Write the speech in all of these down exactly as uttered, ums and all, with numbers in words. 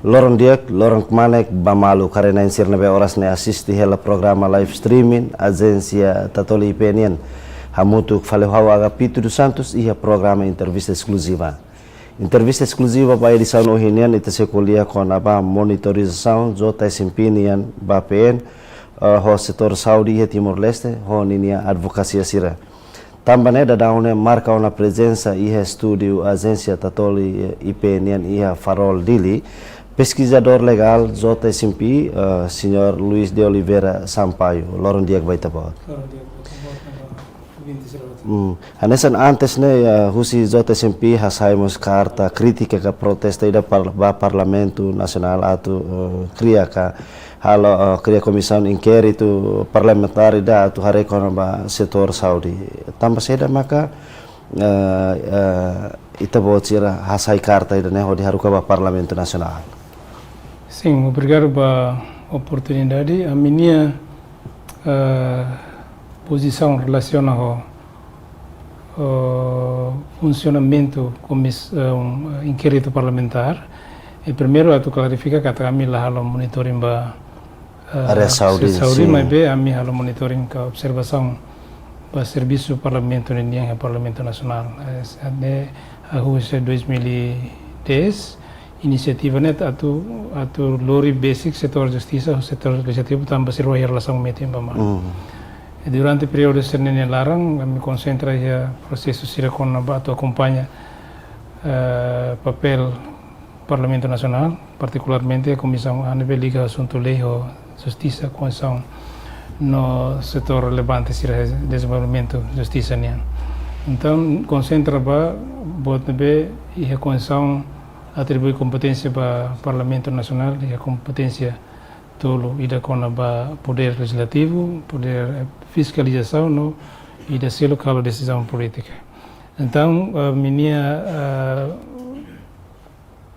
Loron di'ak, loron kmanek ba maluk karik-na'in sira ne'ebé oras ne'e asiste hela programa live streaming Ajénsia Tatoli I P nian. Hamutuk fali ho ha'u Agapito dos Santos iha programa entrevista eskluziva. Entrevista eskluziva ba edisaun ohin nian ita sei ko'alia kona-ba monitorizasaun J S M P nian ba P N, eh, ho setór saúde iha Timor-Leste, ho ninia advokasia sira. Tanba ne'e daudaun ne'e marka ona prezensa iha estúdiu Ajénsia Tatoli, eh, I P nian iha Farol, Dili, peskizadór legál J S M P, eh, Señór Luis de Oliveira Sampaio. Loron di'ak ba ita-boot. Loron di'ak ba ita-boot, ba ouvinte sira hotu. Hmm. Hanesan antes ne'e, eh, husi J S M P hasai mós karta krítika ka protesta ida par-, ba Parlamentu Nasionál atu, eh, kria ka halo, eh, kria komisaun inkéritu parlamentár ida atu haree kona-ba setór saúde. Tanba saida maka, eh, eh, ita-boot sira hasai karta ida-ne'e hodi haruka ba Parlamentu Nasionál? Sin, obrigadu ba oportunidade. Ami-nia, eh, pozisaun relasiona ho, eh, funsionamentu komis-, eh, um, inkéritu parlamentár. I primeiru atu klarifika katak ami la halo monitoring ba, eh, área saúde, saúde, sin. Maibé ami halo monitoring ka observasaun ba servisu Parlamentu ninian iha Parlamentu Nasionál. Eh, se-, ne'e hahú husi dois mil e dez, inisiativa ne'e atu, atu lori besik setór justisa, setór lejizlativu, tanba sira iha relasaun metin ba malu. Hmm. I durante períodu sira-ne'e nia laran, ami konsentra iha prosesu sira kona-ba atu akompaña, eh, papél Parlamentu Nasionál, partikularmente komisaun A ne'ebé liga asuntu lei ho justisa, konstituisaun no setór relevante sira dezenvolvimentu justisa nian. Entaun, konsentra ba buat ne'ebé iha konstituisaun atribui kompeténsia ba Parlamentu Nasionál, iha kompeténsia tolu, ida kona-ba podér lejizlativu, podér, eh, fiskalizasaun no ida seluk halo desizaun polítika. Entaun, eh, ami-nia, eh,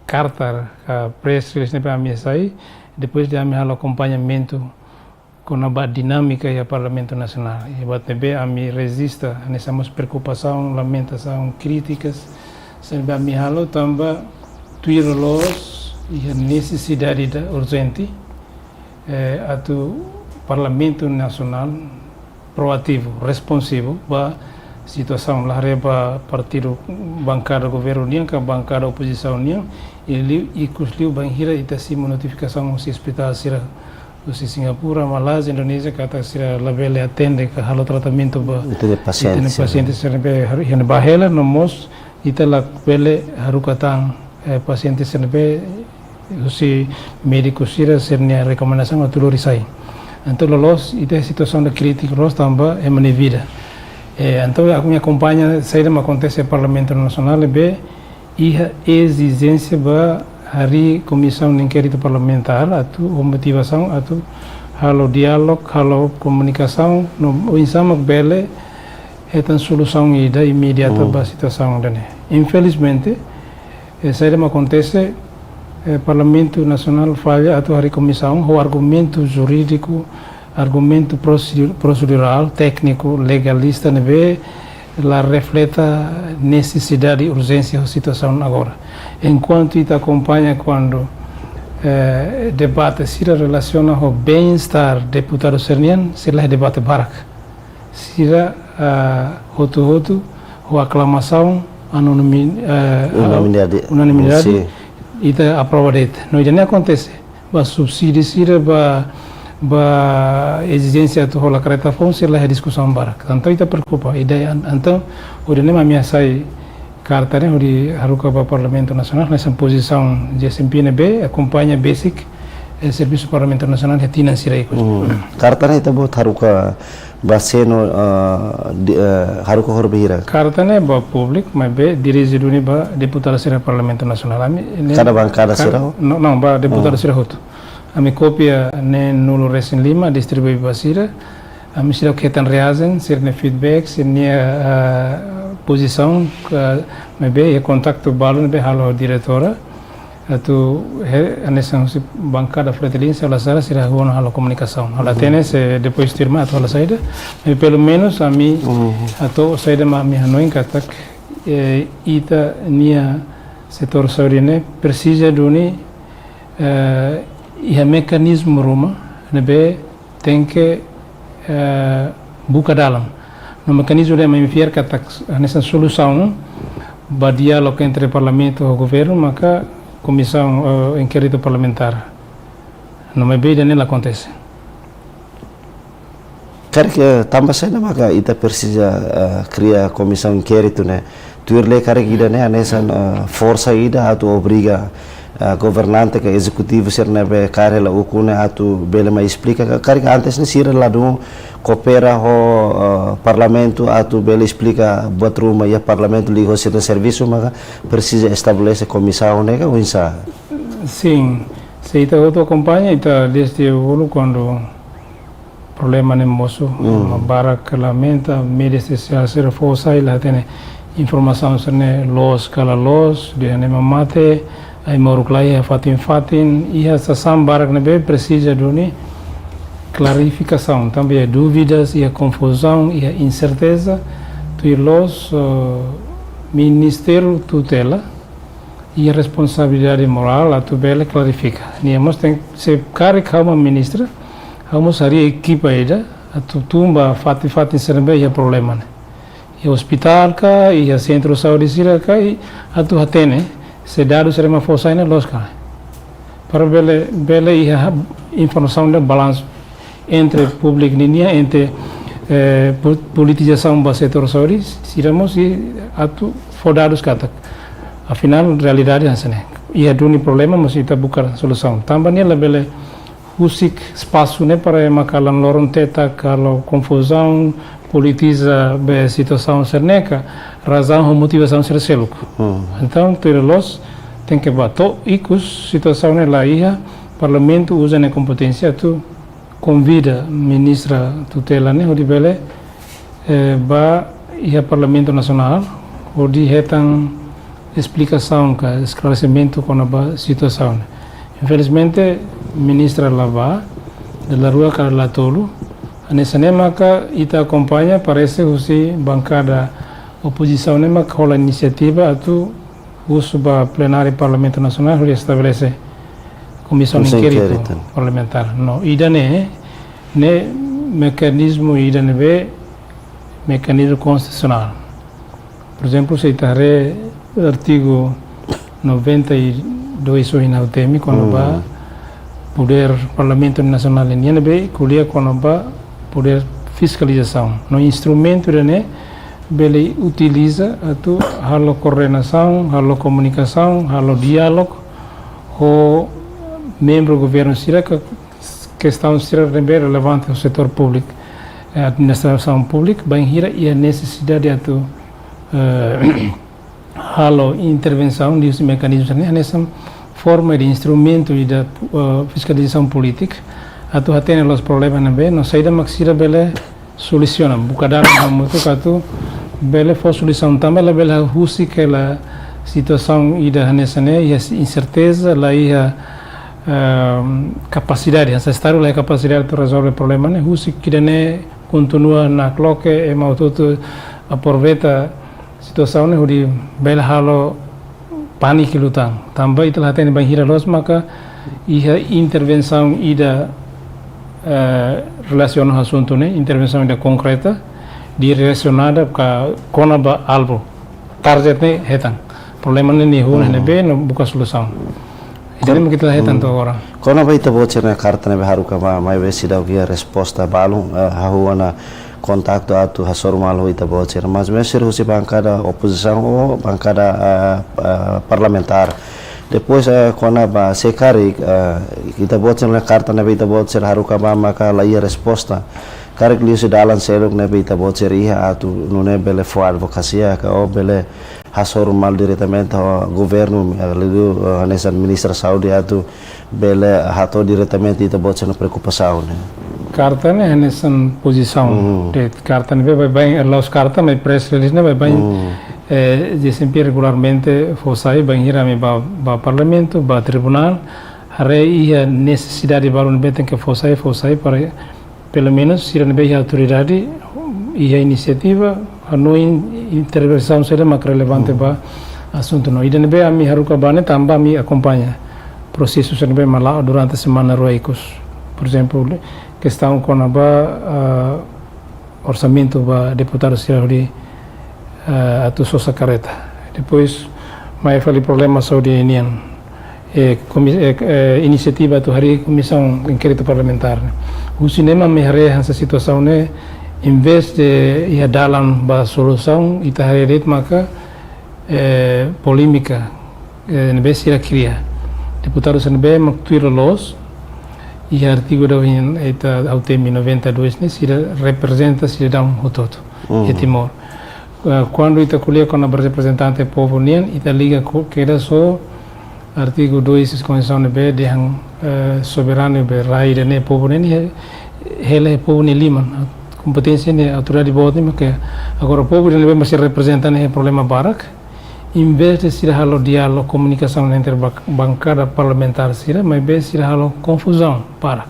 karta ka press release ne'ebé ami hasai, depois de ami halo akompañamentu kona-ba dinámika iha Parlamentu Nasionál. I buat ne'ebé ami rejista, hanesan mós preokupasaun, lamentasaun, krítikas, sira ne'ebé ami halo tanba tuir loloos iha nesesidade ida urjente, eh, atu Parlamentu Nasionál proativu, responsivu ba situasaun, la haree ba partidu bankada governu nian ka bankada opozisaun nian, i liu, ikus liu bainhira ita simu notifikasaun husi ospitál sira husi Singapura, Malázia, Indonézia, katak sira labele atende ka halo tratamentu ba, atende pasiente, ita-nia pasiente sira ne'ebé haru-, iha ne'ebá hela, no mós ita labele haruka tan, eh, pasiente sira ne'ebé husi médiku sira sira-nia rekomendasaun atu lori sai. Entaun loloos ita situasaun ida krítiku loos tanba ema nia vida. Eh, entaun ami akompaña saida mak akontese iha Parlamentu Nasionál ne'ebé iha ezijénsia ba harii komisaun inkéritu parlamentár atu ho motivasaun atu halo diálogu, halo komunikasaun, no oinsá mak bele hetan solusaun ida imediata, hmm, ba situasaun ida-ne'e. Infelizmente, eh, saida mak akontese, eh, Parlamentu Nasionál falla atu harii komisaun ho argumentu jurídiku, argumentu prosedu-, prosedurál, tékniku, legalista ne'ebé la refleta nesesidade i urjénsia ho situasaun agora. Enkuantu ita akompaña kuandu, eh, debate sira relasiona ho bem-estar deputadu sira-nian, sira la iha debate barak. Sira, ah, hotu-hotu ho aklamasaun, anonimi-, eh, unanimidade, unanimidade, sin, ita aprova de'it. No ida-ne'e akontese ba subsídiu sira, ba, ba ezijénsia atu hola karreta foun, sira la iha diskusaun barak. Entaun ita preokupa, ida an-, entaun, hodi nune'e mak ami hasai karta ne'e hodi haruka ba Parlamentu Nasionál, hanesan pozisaun J S M P ne'ebé akompaña besik, eh, servisu Parlamentu Nasionál iha tinan sira ikus. Hmm. Karta ne'e ita-boot haruka ba sé no, ah, di-, eh, haruka horibainhira? Karta ne'e ba públiku, maibé dirije duni ba deputadu sira Parlamentu Nasionál. Ami ne'e kada bankada ka-, sira? No, no, ba deputadu, hmm, sira hotu. Ami kopia neen-nulu resin lima, distribui ba sira. Ami seidauk hetan reajen, sira-nia feedback, sira-nia, ah, pozisaun, ka, maibé iha kontaktu balu ne'ebé halo ho diretora. Atu he, hanesan husi bankada Fretilin, se la sala sira hahú ona halo komunikasaun. Ha'u la, mhm, hatene se depois tuirmai atu halo saida. Maibé pelumenus ami, mhm, atu saida mak ami hanoin katak, eh, ita-nia setór saúde ne'e presiza duni eh, iha mekanizmu ruma ne'ebé tenke, eh, buka dalan. No mekanizmu ne'e mak fiar katak hanesan solusaun ba diálogu entre parlamentu ho governu maka komisaun, eh, inkéritu parlamentár. No maibé ida-ne'e la akontese. Karik, eh, tanba saida maka ita presiza, eh, kria komisaun inkéritu ne'e? Tuir lei karik ida-ne'e hanesan, eh, forsa ida atu obriga, eh, governante ka ezekutivu sira ne'ebé kaer hela ukun ne'e atu bele mai esplika. Ka-, karik antes ne'e sira ladún koopera ho, eh, parlamentu atu bele esplika buat ruma iha parlamentu liga ho sira-nia servisu maka presiza estabelese komisaun ne'e ka oinsá? Sin, se ita hotu akompaña, ita dezde uluk kuandu problema ne'e mosu, mm, ema barak lamenta, média sosiál sira fó sai la hatene informasaun sira-ne'e loos ka la loos, dehan ema mate, ai-moruk laiha fatin-fatin, iha sasán barak ne'ebé presiza duni klarifikasaun, tanba iha dúvidas, iha konfuzaun, iha inserteza, tuir loos, eh, ministériu tutela, iha responsabilidade morál atu bele klarifika. Nia mós tenke, se karik ha'u mak ministra, ha'u mós harii ekipa ida atu tun ba fatin-fatin sira ne'ebé iha problema ne'e. Iha ospitál ka, iha sentru saúde sira ka, i atu hatene se dadus sira mak fó sai ne'e loos ka. Para bele, bele iha informasaun ida balansu entre públiku ninian, entre, eh, po-, politizasaun ba setór saúde, sira mós i atu fó dadus katak. Afinál, realidade hanesan ne'e. Iha duni problema, mas ita buka solusaun. Tanba nia labele husik espasu ne'e para ema kalan loron teta, halo konfuzaun, politiza be situasaun sira-ne'e ka, razaun ho motivasaun sira seluk. Hmm. Entaun, tuir loos, tenke ba to'o ikus situasaun ne'e laiha, parlamentu uza nia kompeténsia atu konvida ministra tutela ne'e hodi bele, eh, ba iha Parlamentu Nasionál hodi hetan esplikasaun ka esklaresimentu kona-ba situasaun. Infelizmente, ministra la bá, dala rua ka dala tolu, hanesan ne'e maka ita akompaña, parese husi bankada opozisaun ne'e maka hola inisiativa atu husu ba plenária Parlamentu Nasionál hodi estabelese komisaun, komisaun inkéritu, inkéritu parlamentár. No, ida-ne'e, ne'e mekanizmu ida ne'ebé mekanizmu konstitusionál. Por ezemplu, se ita haree artigu noventa e dois ohin ha'u temi kona-ba, hmm, podér Parlamentu Nasionál nian ne'ebé ko'alia kona-ba podér fiskalizasaun. No instrumentu ida-ne'e bele utiliza atu halo koordenasaun, halo komunikasaun, halo diálogu ho membru governu sira ka kestaun sira ne'ebé relevante ho setór públiku, eh, administrasaun públika, bainhira iha nesesidade atu, eh, halo intervensaun liuhusi mekanizmu sira-ne'e, hanesan forma de instrumentu ida, eh, fiskalizasaun polítika, atu hatene loos problema ne'ebé, no saida mak sira bele solusiona, buka dalan hamutuk atu bele fó solusaun tanba labele husik hela situasaun ida hanesan ne'e, iha inserteza, laiha, ehm, kapasidade, hanesan Estadu laiha kapasidade atu rezolve problema ne'e, husik ida-ne'e kontinua nakloke, ema hotu-hotu aproveita situasaun ne'e hodi bele halo pániku liután. Tanba ita la hatene bainhira loos maka iha intervensaun ida, eh, relasiona ho asuntu ne'e, intervensaun ida konkreta, diresiona ka kona-ba alvu. Target ne'e hetan. Problema ne'e nia hun, hmm, ne'ebé no buka solusaun. Ida-ne'e mak ita la hetan, hmm, to'o agora. Kona-ba ita-boot sira-nia karta ne'ebé haruka ba, maibé seidauk iha resposta balun, eh, hahú ona kontaktu atu hasoru malu ho ita-boot sira. Mas mestre husi bankada opozisaun ou bankada, eh, eh, parlamentár. Depois, eh, kona-ba se karik, eh, ita-boot sira-nia karta ne'ebé ita-boot sira haruka ba maka laiha resposta. Karik liuhusi dalan seluk ne'ebé ita-boot sira iha atu nune'e bele fó advokasia ka ou bele hasoru malu diretamente ho governu, eh, liuliu, eh, hanesan ministra saúde atu bele hato'o diretamente ita-boot sira-nia preokupasaun ne'e. Karta ne'e hanesan pozisaun. Hmm. De'it karta ne'ebé baibain, eh, la'ós karta, mas press release ne'e baibain. Hmm. Eh, G C M P regularmente fó sai, bainhira ami ba, ba parlamentu, ba tribunál, haree iha nesesidade balu ne'ebé tenke fó sai, fó sai para pelumenus sira ne'ebé iha autoridade, iha inisiativa, hanoin intervensaun saida mak relevante, hmm, ba asuntu. No ida ne'ebé ami haruka ba ne'e tanba ami akompaña. prosesu sira ne'ebé mak la'o durante semana rua ikus. Por ezemplu, kestaun kona-ba, ah, orsamentu ba deputadu sira hodi, ah, atu sosa karreta. Depois, mai fali problema saúde nian. Eh, komi-, eh, eh, inisiativa atu harii komisaun inkéritu parlamentár ne'e. Husi ne'e mak ami haree hanesan situasaun ne'e, em vez de iha dalan ba solusaun, ita haree de'it maka, eh, polémika, eh, ne'ebé sira kria. Deputadu sira ne'ebé mak tuir loloos, iha artigu daudaun ita ha'u temi noventa e dois ne'e, sira reprezenta sidadaun hotu-hotu iha Timor. Eh, kuandu ita ko'alia kona-ba reprezentante povu nian, ita liga ho kedas ho artigu dois Konstituisaun ne'ebé dehan, eh, soberanu be rai ida-ne'e povu nian, he-, hela iha povu nia liman. Kompeténsia ne'e autoridade boot ne'e mak iha. Agora povu ida ne'ebé mak sira reprezenta ne'e iha problema barak. Em vez de sira halo diálogu, komunikasaun entre ba-, bankada parlamentár sira, maibé sira halo konfuzaun barak.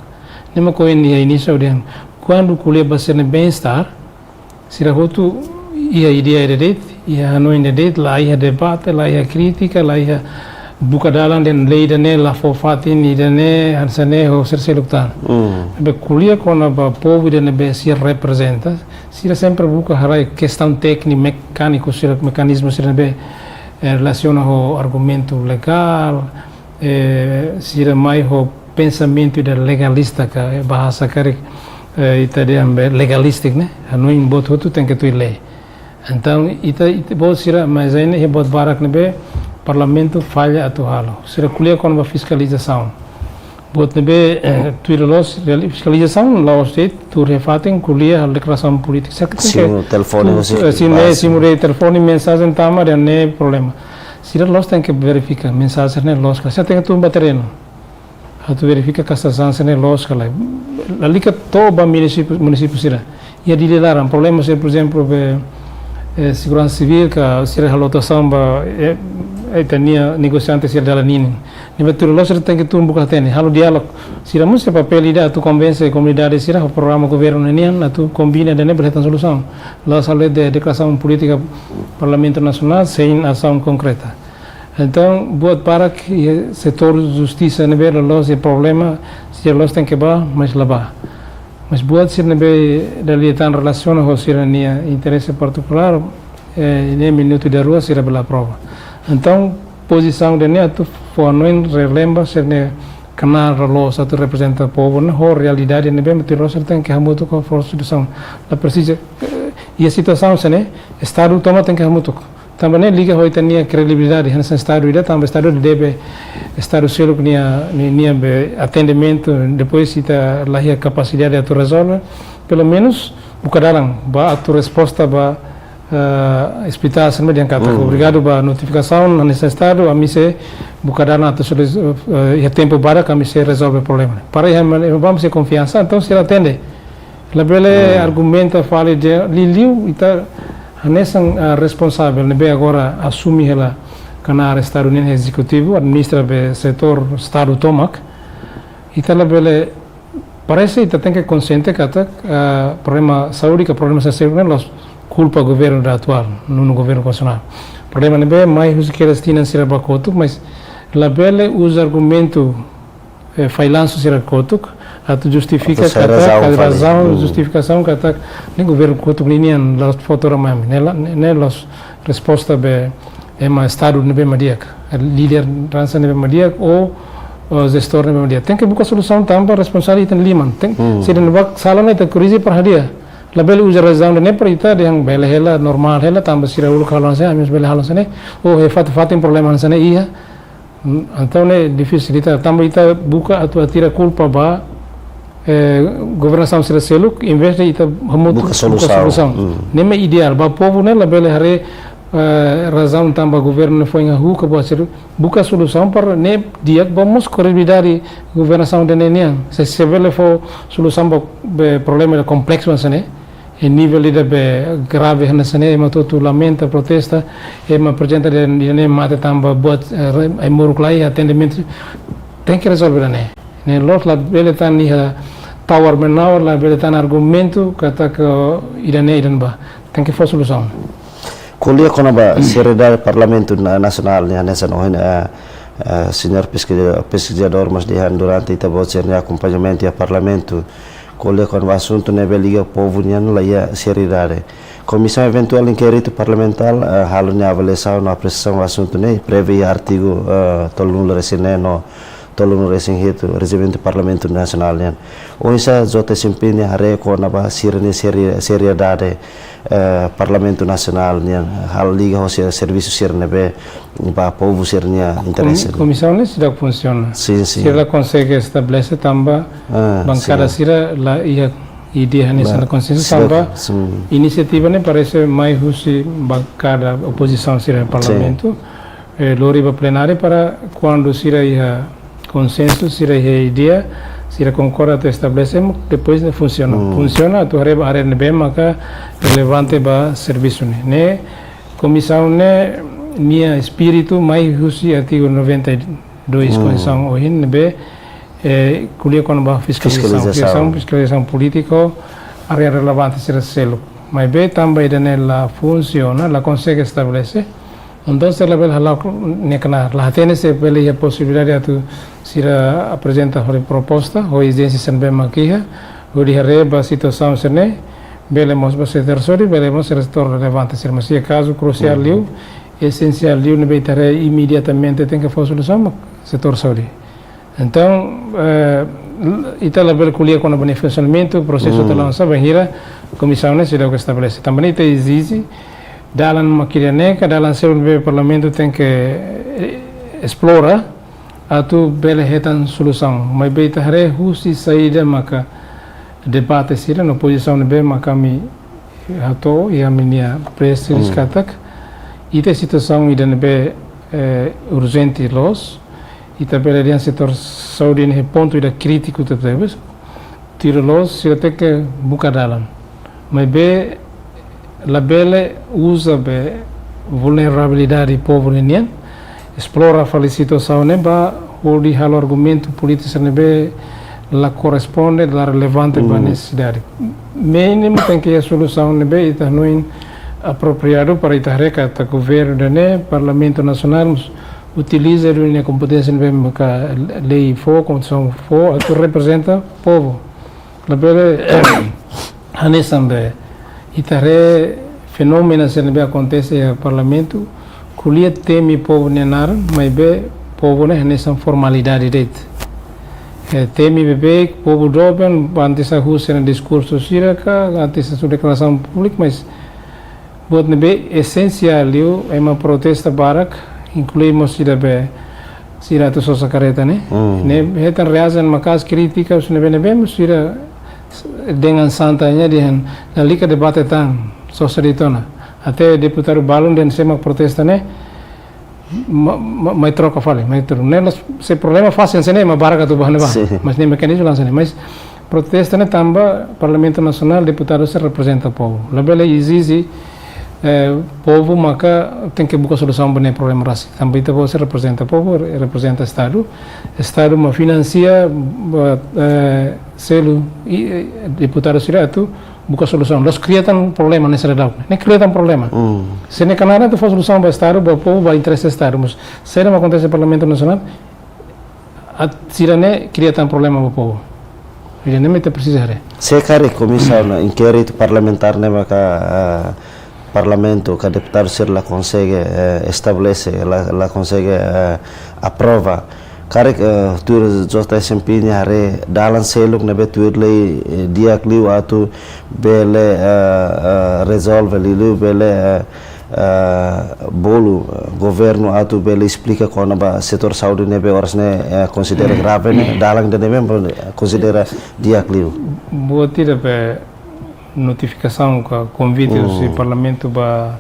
Ne'e mak ohin iha inísiu dehan, kuandu ko'alia ba sira-nia bem-estar, sira hotu iha ideia ida de'it, iha hanoin ida de'it, la iha debate, la iha krítika, la iha buka dalan dehan lei ida-ne'e la fó fatin ida-ne'e, hanesan ne'e ho sira seluk tan. Be ko'alia kona-ba povu ida ne'ebé sira reprezenta, sira sempre buka haraik kestaun tékniku, mekániku, sira, mekanizmu sira ne'ebé, eh, relasiona ho argumentu legál, eh, sira mai ho pensamentu ida legalista ka, eh, bahasa karik, eh, ita dehan be legalistik ne'e, hanoin buat hotu tenke tuir lei. Entaun, ita, ita, buat sira, mas ainda iha buat barak ne'ebé Parlamentu falla atu halo. Sira ko'alia kona-ba fiskalizasaun. Buat ne'ebé, eh, tuir loloos, reali-, fiskalizasaun la'ós de'it, tuur iha fatin, ko'alia, halo deklarasaun polítika. Sira tenke Simu telefone, tu-, husi eh, simu, base. Simu de'it telefone, mensajen tama, dehan ne'e problema. Sira loos tenke verifika, mensajen ne'e loos ka lae. Sira tenke tun ba terrenu. Atu verifika ka sasán sira-ne'e loos ka lae. Lalika to'o ba munisípiu, munisípiu sira. Iha Dili laran, problema sira, por ezemplu, be, eh, seguransa sivíl ka sira halo lotasaun ba, eh, eh, ita-nia negosiante sira dalan ninin. Ne'ebé tuir loloos sira tenke tun buka hatene, halo diálogu. Sira mós iha papél ida atu konvense komunidade sira ho programa governu nian atu kombina ida-ne'e bele hetan solusaun. La'ós halo de'it deklarasaun polítika Parlamentu Nasionál sein asaun konkreta. Entaun, buat barak iha setór justisa ne'ebé loloos iha problema, sira loos tenke bá, mas la bá. Mas buat sira ne'ebé dala ida tan relasiona ho sira-nia interese partikulár, eh, ne'e minutu ida rua sira bele aprova. Entaun, pozisaun ida-ne'e atu fó hanoin relembra sira-nia kanál loloos atu reprezenta povu ne'e ho realidade ne'ebé mak tuir loloos sira tenke hamutuk ho forsa solusaun. La presiza, eh, iha situasaun sira-ne'e, Estadu tomak tenke hamutuk. Tanba ne'e liga ho ita-nia kredibilidade, hanesan Estadu ida, tanba Estadu debe, Estadu seluk nia, ni-, nia be atendimentu, depois ita la iha kapasidade atu rezolve, pelumenus buka dalan ba atu resposta ba, eh, espitál sira-ne'e dehan katak, obrigadu ba notifikasaun, hanesan Estadu, ami sei buka dalan atu solu-, eh, iha tempu badak, ami sei rezolve problema. Para iha, iha, vamos ser konfiansa, entaun sira atende. Labele argumenta fali dehan liuliu ita hanesan, ah, responsavel ne'ebé agora asume hela kanál Estadu nian ezekutivu, administra be setór Estadu tomak. Ita labele, parese ita tenke konsiente katak, ah, problema saúde ka problema sosiál ne'e la'ós kulpa governu ida atuál, nonu governu konstitusionál. Problema ne'ebé mai husi kedas tinan sira ba kotuk, mas labele uza argumentu eh, fallansu sira kotuk, atu justifika Atu sai katak, razaun ka fali. Razaun, justifikasaun katak, ne'e governu kotuk ninian, la'ós fó to'o mai ami, ne'e la, ne'e, ne'e la'ós resposta be, ema Estadu ne'ebé mak di'ak, líder ransa ne'ebé mak di'ak, ou, ou jestór ne'ebé mak di'ak. Tenke buka solusaun tanba responsavel iha liman. Ten, se ida-ne'ebé sala ne'e ita korrije para hadi'a. Labele uza razaun ida-ne'e para ita dehan bele hela, normál hela, tanba sira uluk halo hanesan ne'e, ami mós bele halo hanesan ne'e, ou iha fatin-fatin problema hanesan ne'e iha. Entaun ne'e difisil ita, tanba ita buka atu hatira kulpa ba, eh, governasaun sira seluk, em vez de ita hamutuk buka solusaun. Ne'e mak ideál, ba povu ne'e labele haree, eh, razaun tanba governu ne'e foin hahú ka buat sira, buka solusaun para ne'e di'ak ba mós kredibilidade governasaun ida-ne'e nian. Se, se bele fó solusaun ba, be problema ida kompleksu hanesan ne'e, iha nivel ida be grave hanesan ne'e, ema hotu-hotu lamenta, protesta, ema aprezenta dehan ida-ne'e mate tanba buat, eh, re-, ai-moruk la iha, atendimentu tenke rezolve ida-ne'e. Ne'e la'ós labele tan iha tawar-menawar, labele tan argumentu katak ida-ne'e ida-ne'ebá. Tenke fó solusaun. Ko'alia kona-ba seriedade Parlamentu Na-, Nasionál nian hanesan ohin, eh, Eh, señór peskizadór, peskizadór mós dehan durante ita-boot sira-nia akompañamentu iha Parlamentu, ko'alia kona-ba asuntu ne'ebé liga povu nian la iha seriedade. Komisaun Eventuál Inkéritu Parlamentár, eh, halo nia avaliasaun no apresiasaun asuntu ne'e prevee iha artigu, eh, tolunulu-resin-neen no tolunulu-resin-hitu Rejimentu Parlamentu Nasionál nian. Oinsá J S M P nian haree kona-ba sira-nia seri-, seriedade, eh, Parlamentu Nasionál nian, halo liga ho se-, servisu sira ne'ebé ba povu sira-nia interese. Komi-, komisaun ne'e seidauk funsiona. Sin, sin. Sira la konsege estabelese tanba, ah, bankada, sin, sira la iha ideia hanesan, la, konsensu, sin, tanba, sin, inisiativa ne'e parese mai husi bankada opozisaun sira, sin, Parlamentu. Eh, lori ba plenária para kuandu sira iha konsensu, sira iha ideia, sira konkorda atu estabelese, depois ne'e funsiona. Hmm. Funsiona atu haree ba área ne'ebé maka relevante ba servisu ne'e. Ne'e komisaun ne'e nia espíritu mai husi artigu noventa e dois, hmm, Konstituisaun ohin ne'ebé, eh, ko'alia kona-ba fiskalizasaun. Fiskalizasaun. Fiskalizasaun, fiskalizasaun polítika, área relevante sira seluk. Maibé tanba ida-ne'e la funsiona, la konsege estabelese. Entaun sira labele hala'o ne'e knaar, la hatene se bele iha posibilidade atu sira aprezenta fali proposta, ho ezijénsia sira ne'ebé mak iha, hodi haree ba situasaun sira-ne'e, bele mós ba setór saúde, bele mós setór relevante sira, mas iha kazu krusiál, uhum, liu, esensiál liu ne'ebé ita haree imediatamente tenke fó solusaun, mak setór saúde. Entaun, eh, ita labele ko'alia kona-ba nia funsionamentu, prosesu, hmm, ita la lansa, bainhira komisaun ne'e seidauk estabelese. Tanba ne'e ita ezije, dalan mak ida-ne'e ka dalan seluk ne'ebé Parlamentu tenke, eh, esplora, atu bele hetan solusaun. Maibé ita haree husi saida maka debate sira no pozisaun ne'ebé maka ami hato'o iha ami-nia press release, hmm, katak, ita situasaun ida ne'ebé, eh, urjente loos, ita bele dehan setór saúde ne'e pontu ida krítiku tebetebes. Tuir loos, sira tenke buka dalan. Maibé labele uza be vulnerabilidade povu ninian, esplora fali situasaun ne'e ba hodi halo argumentu polítiku sira ne'ebé la korresponde, la relevante ba, hmm, nesesidade. Mínimu tenke iha solusaun ne'ebé ita hanoin apropriadu para ita haree katak governu ida-ne'e, Parlamentu Nasionál, utiliza duni nia kompeténsia ne'ebé maka lei fó, konstituisaun fó, atu reprezenta povu. Labele hanesan be ita haree fenómenu sira ne'ebé akontese iha Parlamentu, ko'alia temi povu nia naran, maibé povu ne'e hanesan formalidade de'it. Eh, temi beibeik, povu doben, antes hahú sira-nia diskursu sira ka, antes sira-nia deklarasaun públika, mas buat ne'ebé esensiál liu, ema protesta barak, inklui mós sira be, sira atu sosa kareta ne'e. Hmm. Ne'e hetan reasaun maka'as, krítika, husi ne'ebé-ne'ebé, mas sira dengan santai nian dehan, lalika debate tan, sosa de'it ona. Até deputadu balun dehan sé mak protesta ne'e, ma-, ma-, mai troka fali, mai troka. Ne'e la, se problema fásil hanesan ne'e, ema barak atu bá ne'ebá. Sin. Mas ne'e mekanizmu hanesan ne'e. Mas protesta ne'e tanba Parlamentu Nasionál, deputadu sira reprezenta povu. Labele ezije, eh, povu maka tenke buka solusaun ba ne'e problema rasik. Tanba ita-boot sira reprezenta povu, re-, reprezenta Estadu. Estadu mak finansia, ba, eh, selu, i, eh, deputadu sira atu buka solusaun. La'ós kria tan problema ne'e sira daudaun. Ne'e kria tan problema. Hmm. Se ne'e knaar atu fó solusaun ba Estadu, ba povu, ba interese Estadu. Mas saida mak akontese Parlamentu Nasionál, at-, sira-ne'e kria tan problema ba povu. Ida-ne'e mak ita presiza haree. Se karik komisaun inkéritu parlamentár ne'e maka, ah, Parlamentu ka deputadu sira la konsege, eh, estabelese, la, la konsege, eh, aprova. Karik, eh, tuir J S M P nia haree dalan seluk ne'ebé tuir lei, eh, di'ak liu atu bele, eh, eh, rezolve liuliu bele, eh, eh, bolu, eh, governu atu bele esplika kona-ba setór saúde ne'ebé oras ne'e, eh, konsidera grave ne'e, dalan ida-ne'ebé konsidera di'ak liu. Buat ida be notifikasaun ka konvite, hmm, husi Parlamentu ba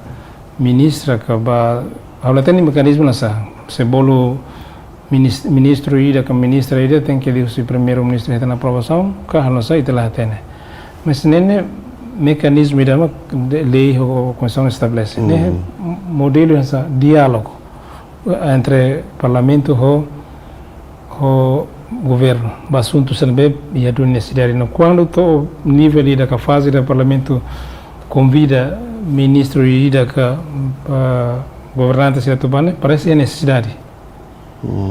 ministra ka ba, ha'u la hatene mekanizmu hanesan, se bolu minis-, ministru ida ka ministra ida tenke liuhusi Primeiru-Ministru hetan aprovasaun, ka halo saida, ita la hatene. Mas ne'e ne'e mekanizmu ida mak de-, lei ho konstituisaun estabelese. Ne'e, hmm, modelu hanesan diálogu entre Parlamentu ho, ho governu, ba asuntu sira ne'ebé iha duni nesesidade. No kuandu to'o nivel ida ka faze ida Parlamentu konvida ministru ida ka, ah, governante sira atu bá ne'e, parese iha nesesidade.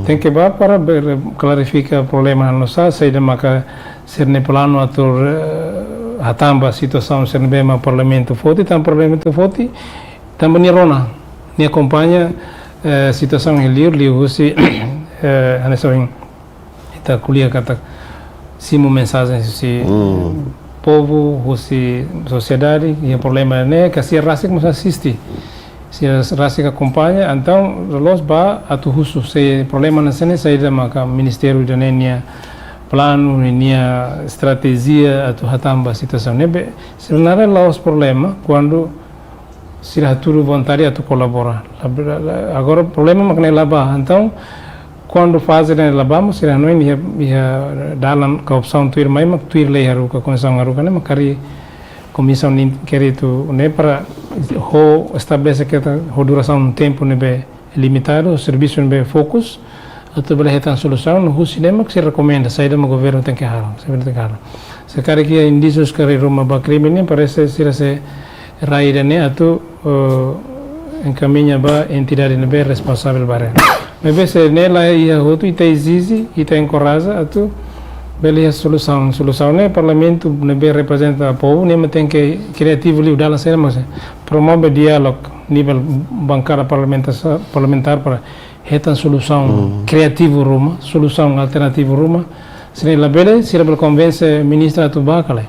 Tenke bá para be-, klarifika problema no sa, saida maka sira-nia planu atu, eh, hatán ba situasaun sira ne'ebé mak Parlamentu foti, tanba Parlamentu foti, tanba nia rona, nia akompaña, eh, situasaun iha liur, liuhusi, eh, hanesan ohin ita ko'alia katak simu mensajen husi povu, husi sosiedade, iha problema ne'e, ka sira rasik mós asiste. Sira rasik akompaña, entaun loloos bá atu husu se problema hanesan ne'e saida maka ministériu ida-ne'e nia planu, nia estratéjia atu hatán ba situasaun ne'ebé. Sira naran la'ós problema, kuandu sira hatudu vontade atu kolabora. La, la, la, agora problema mak ne'e la bá. Entaun, kuandu faze ne'e la bá, mós sira hanoin iha, iha dalan ka opsaun tuir mai, mak tuir lei haruka, konstituisaun haruka ne'e, mak kari komisaun inkéritu ne'e para ho estabelese keta ho durasaun tempu ne'ebé limitadu, servisu ne'ebé fokus, atu bele hetan solusaun, no husi ne'e mak sira rekomenda, saida mak governu tenke halo, saida tenke halo. Se karik iha indísius karik ruma ba krime ne'e, parese sira sei rai ida-ne'e atu, eh, enkamiña ba entidade ne'ebé responsavel ba haree. Maibé se ne'e la iha hotu, ita ezije, ita enkoraja atu bele iha solusaun. Solusaun ne'e Parlamentu ne'ebé reprezenta povu, ne'e mak tenke kriativu liu, dalan saida mós promove diálogu nivel bankada parlamentár, parlamentár para hetan solusaun kriativu ruma, solusaun alternativu ruma. Se ne'e labele, sira bele konvense ministra atu bá ka lae.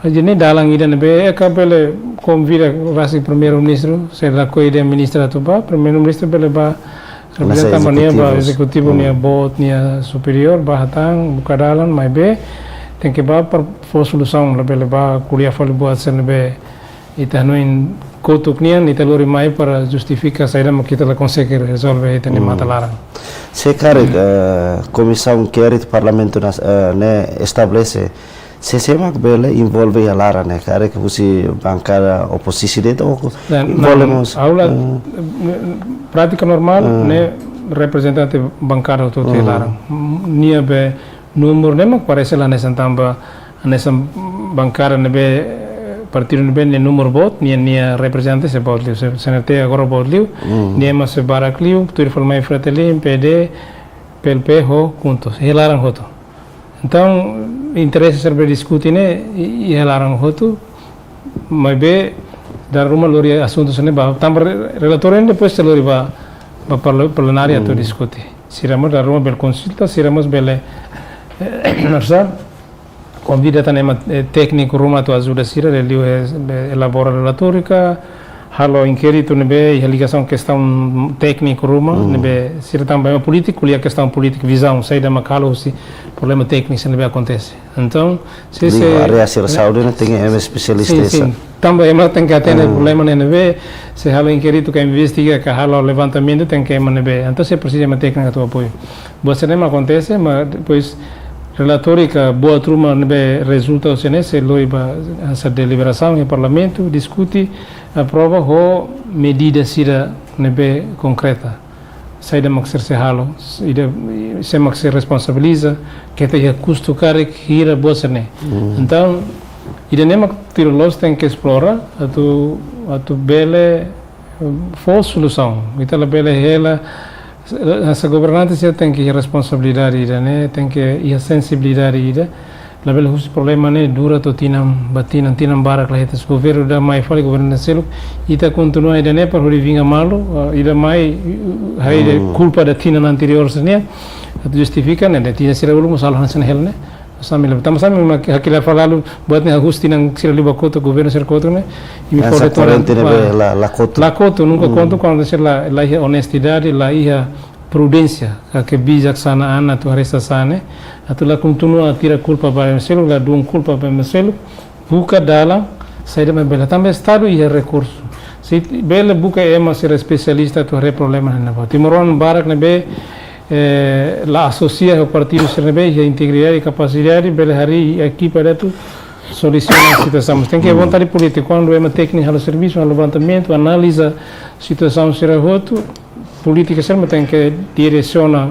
Jadi ne'e dalan ida ne'ebé, eh, ka bele konvida rasik Primeiru-Ministru, se lakohi dehan ministra atu bá, Primeiru-Ministru bele bá, reprezenta nia ba ezekutivu, nia boot, nia superiór, bá hatán, buka dalan, maibé tenke bá para fó solusaun, labele bá ko'alia fali buat sira ne'ebé ita hanoin kotuk nian, ita lori mai para justifika saida mak ita la konsege rezolve ita-nia matan laran. Se karik, eh, komisaun inkéritu Parlamentu nas-, eh, ne'e estabelese, sé-sé mak bele envolve iha laran ne'e, karik husi bankada opozísaun de'it ou envolve mós? Ha'u la, eh, prátika normál ne'e reprezentante bankada hotu-hotu iha laran. Nia be númeru ne'e mak parese la hanesan tanba, hanesan bankada ne'ebé, eh, partidu ne'ebé nia númeru boot, nia, nia reprezentante sei boot liu, se, C N R T agora boot liu, nia ema sei barak liu, tuir fali mai Fretilin, P D, P L P ho KHUNTO, iha laran hotu. Entaun, interese sira be diskute ne'e, i-, iha laran hotu, maibé dala ruma lori asuntu sira-ne'e ba, tanba re-, relatóriu ne'e depois sei lori ba, ba parla-, plenária atu diskute. Sira mós dala ruma bele konsulta, sira mós bele, eh, nasa, konvida tan ema, eh, tékniku ruma atu ajuda sira, liuliu, eh, be-, elabora relatóriu ka, halo inkéritu ne'ebé iha ligasaun kestaun tékniku ruma, ne'ebé sira tanba ema polítiku, ko'alia kestaun polítiku, vizaun, saida mak halo husi problema tékniku sira ne'ebé akontese. Entaun, se, se, liga área sira saúde ne'e tenke ema espesialista. Sin, sin. Tanba ema tenke atende problema ne'e ne'ebé, se halo inkéritu ka investiga ka halo levantamentu tenke ema ne'ebé. Entaun sei presiza ema tékniku atu apoiu. Buat sira-ne'e mak akontese, mas depois relatóriu ka buat ruma ne'ebé rezulta husi ne'e sei lori ba hanesan deliberasaun iha Parlamentu, diskute, aprova ho medida sira ne'ebé konkreta. Saida mak sira sei halo, ida, sé mak sei responsabiliza, keta iha kustu karik, hira, buat sira-ne'e. Entaun, ida-ne'e mak tuir loloos tenke esplora, atu, atu bele, eh, fó solusaun. Ita labele hela, hanesan governante sira tenke iha responsabilidade ida-ne'e, tenke iha sensibilidade ida, labele husu problema ne'e dura to'o tinan ba tinan, tinan barak la hetan. Se governu ida mai fali, governu ida seluk, ita kontinua ida-ne'e para hodi vinga malu, ah, ida mai, ah, harii kulpa ba tinan anteriór sira-nian, atu justifika ne'e, dehan tinan sira uluk mós halo hanesan ne'e hela ne'e. Sami la, tanba sami mak hakilar fali halo, buat ne'e hahú tinan sira liubá kotuk, governu sira kotuk ne'e, imi fó hanesan retornu, korrente ne'ebé la, la kotu. La kotu, nunka kotu, kuandu sira la, la iha onestidade, la iha prudénsia, ka ke bijaksanaan atu haree sasán ne'e, atu la kontinua tira kulpa ba ema seluk, la duun kulpa ba ema seluk, buka dalan, saida mak bele. Tanba Estadu iha rekursu. Se bele buka ema sira espesialista atu haree problema ne'e ba. Timoroan barak ne'ebé, eh, la asosia ho partidu sira ne'ebé, iha integridade, kapasidade, bele harii ekipa ida atu solusiona situasaun. Tenke vontade polítika, kuandu ema tékniku halo servisu, halo levantamentu, analiza situasaun sira hotu, polítika sira mak tenke diresiona,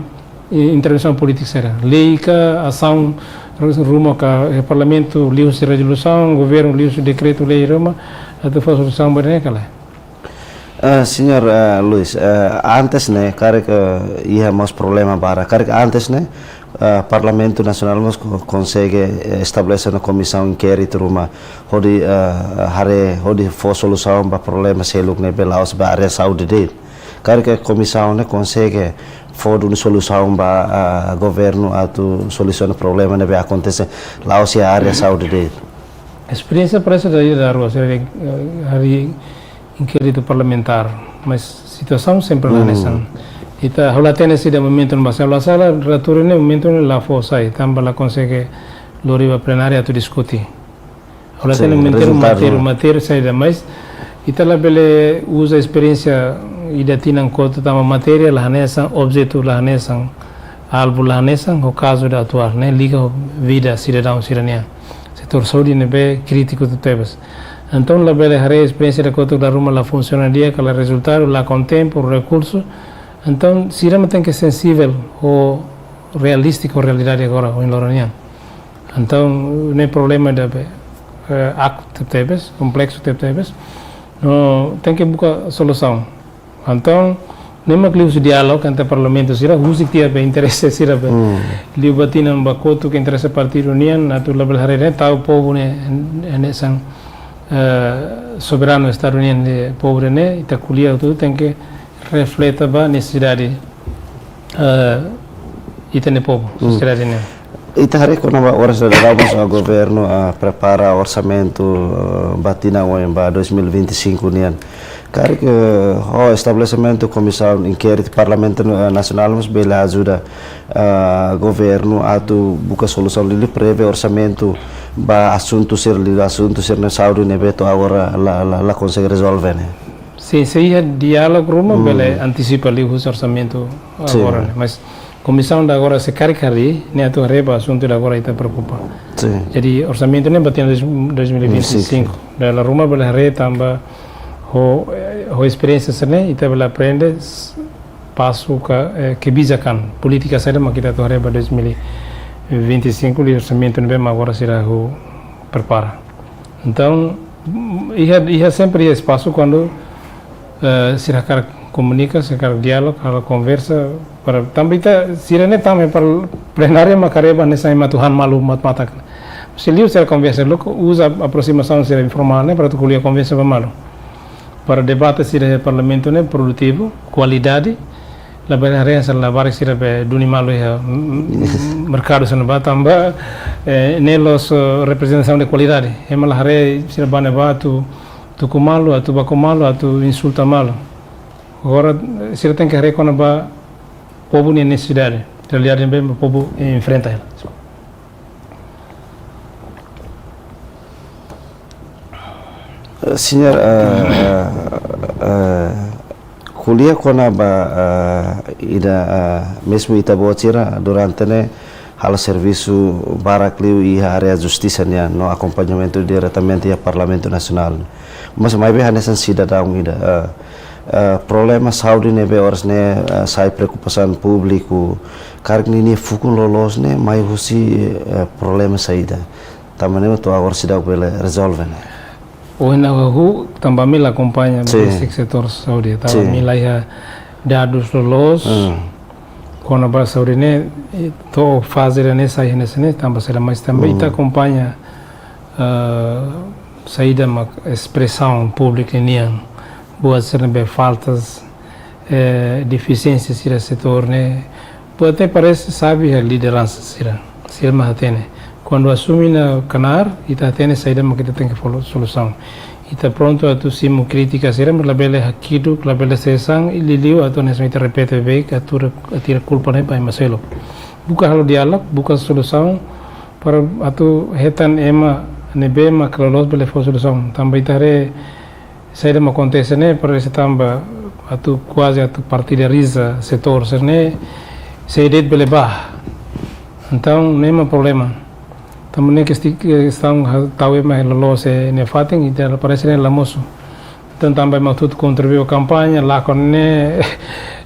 eh, intervensaun polítika sira. Lei ka asaun ruma ka, eh, Parlamentu liuhusi rezolusaun, governu liuhusi dekretu-lei ruma, atu fó solusaun ba ne'e ka lae. Ah, señór, ah, Luis, ah, antes ne'e, karik, ah, iha mós problema barak. Karik antes ne'e, ah, Parlamentu Nasionál mós ko-, konsege, eh, estabelese ona komisaun inkéritu ruma hodi, ah, haree, hodi fó solusaun ba problema seluk ne'ebé la'ós ba área saúde de'it. Karik komisaun ne'e konsege fó duni solusaun ba, ah, governu atu solusiona problema ne'ebé akontese la'ós iha área saúde de'it. Esperiénsia parese ida iha Darua, sira, eh, harii inkéritu parlamentár, mas situasaun sempre la hanesan. Ita, ha'u la hatene se iha momentu ne'ebá, se ha'u la sala, relatóriu ne'e momentu ne'e la fó sai, tanba la konsege lori ba plenária atu diskute. Ha'u la hatene momentu ne'e rezultadu matéria, matéria saida, mas ita labele uza esperiénsia ida tinan kotuk tanba matéria la hanesan, objetu la hanesan, alvu la hanesan, ho kazu ida atuál, ne'e liga ho vida sidadaun sira-nian. Setór saúde ne'ebé krítiku tebes. Entaun labele haree esperiénsia ida kotuk dala ruma la funsiona di'ak, ka la rezultadu, lakon tempu, rekursu. Entaun sira mak tenke sensivel ho realístiku realidade agora, ohin loron nian. Entaun ne'e problema ida be, eh, aktu tebes, kompleksu tebes. No tenke buka solusaun. Entaun ne'e mak liuhusi diálogu entre parlamentu sira, husik tiha be interese sira be. Liu ba tinan ba kotuk interese partidu nian, atu labele haree ne'e tau povu ne'e, ne'e hanesan, eh, soberanu Estadu nian, ne'e povu ne'e, ita ko'alia hotu tenke refleta ba nesesidade, eh, ita-nia povu, sosiedade nian. Ita haree kona-ba oras daudaun mós, ah, governu, ah, prepara orsamentu, ah, ba tinan oin ba dois mil e vinte e cinco nian. Karik, eh, ho estabelesimentu komisaun inkéritu Parlamentu, eh, Nasionál mós bele ajuda, ah, governu atu buka solusaun liuliu prevee orsamentu ba asuntu sira liu, asuntu sira-ne'e saúde ne'ebé to'o agora la, la, la konsege rezolve ne'e. Sin, se iha diálogu ruma bele antisipa liuhusi orsamentu agora ne'e. Mas komisaun ida agora se karik harii, ne'e atu haree ba asuntu ida agora ita preokupa. Sin. Jadi orsamentu ne'e ba tinan dois, dois mil e vinte e cinco. Dala ruma bele haree tanba ho, eh, ho esperiénsia sira-ne'e, ita bele aprende s-, pasu ka, eh, kebijakan, polítika saida mak ita atu haree ba dois mil e vinte e cinco, liu orsamentu ne'ebé mak agora sira hahú prepara. Entaun, iha, iha sempre iha espasu kuandu, eh, sira hakarak komunika, sira hakarak diálogu, hakarak konversa, para tanba ita sira-ne'e tama para plenária mak haree ba hanesan ema atu han malu mat-, matak. Se liu sira konversa, loke uza aprosimasaun sira informál ne'e para atu ko'alia konversa ba malu. Para debate sira iha Parlamentu ne'e produtivu, kualidade, labele haree hanesan labarik sira be duni malu iha, mm, mm, merkadu sira ne'ebá tanba, eh, ne'e la'ós, eh, reprezentasaun de kualidade. Ema la haree sira bá ne'ebá atu tuku malu, atu baku malu, atu insulta malu. Agora, eh, sira tenke haree kona-ba povu nia nesesidade, realidade ne'ebé povu, eh, enfrenta hela. Eh, señór, eh, eh, eh, ko'alia kona-ba, eh, ida, eh, mezmu ita-boot sira durante ne'e halo servisu barak liu iha área justisa nian no akompañamentu diretamente iha Parlamentu Nasionál. Mas maibé hanesan sidadaun ida, eh, eh, problema saúde ne'ebé oras ne'e, eh, sai preokupasaun públiku, karik ninia fukun loloos ne'e mai husi, eh, problema saida. Tanba ne'e to'o agora seidauk bele rezolve ne'e. Ohin ha'u hahú, tanba ami la akompaña, sin, besik setór saúde, tanba, sin, ami la iha dadus loloos kona-ba saúde ne'e, eh, to'o faze ida-ne'e sai hanesan ne'e, tanba sira, mas tanba ita akompaña, eh, saida mak espresaun públiku nian, buat sira ne'ebé faltas, eh, defisiénsia sira setór ne'e, buat ne'e parese xave iha lideransa sira. Sira mak hatene. Kuandu asume ona knaar, ita hatene saida mak ita tenke fó solusaun. Ita prontu atu simu krítika sira, mas labele hakiduk, labele sesak, i liuliu atu hanesan ita repete beibeik, atu re-, atu tira kulpa ne'e ba ema seluk. Buka halo diálogu, buka solusaun, para atu hetan ema ne'ebé mak loloos bele fó solusaun. Tanba ita haree saida mak akontese ne'e, parese tanba atu kuaze atu partidariza setór sira-ne'e, sé de'it bele bá. Entaun, ne'e mak problema. Tanba ne'e kesti-, kestaun ha-, tau ema loloos iha ne'e fatin, ita parese ne'e la mosu. Entaun, tanba ema hotu kontribui ba kampaña, lakon ne'e,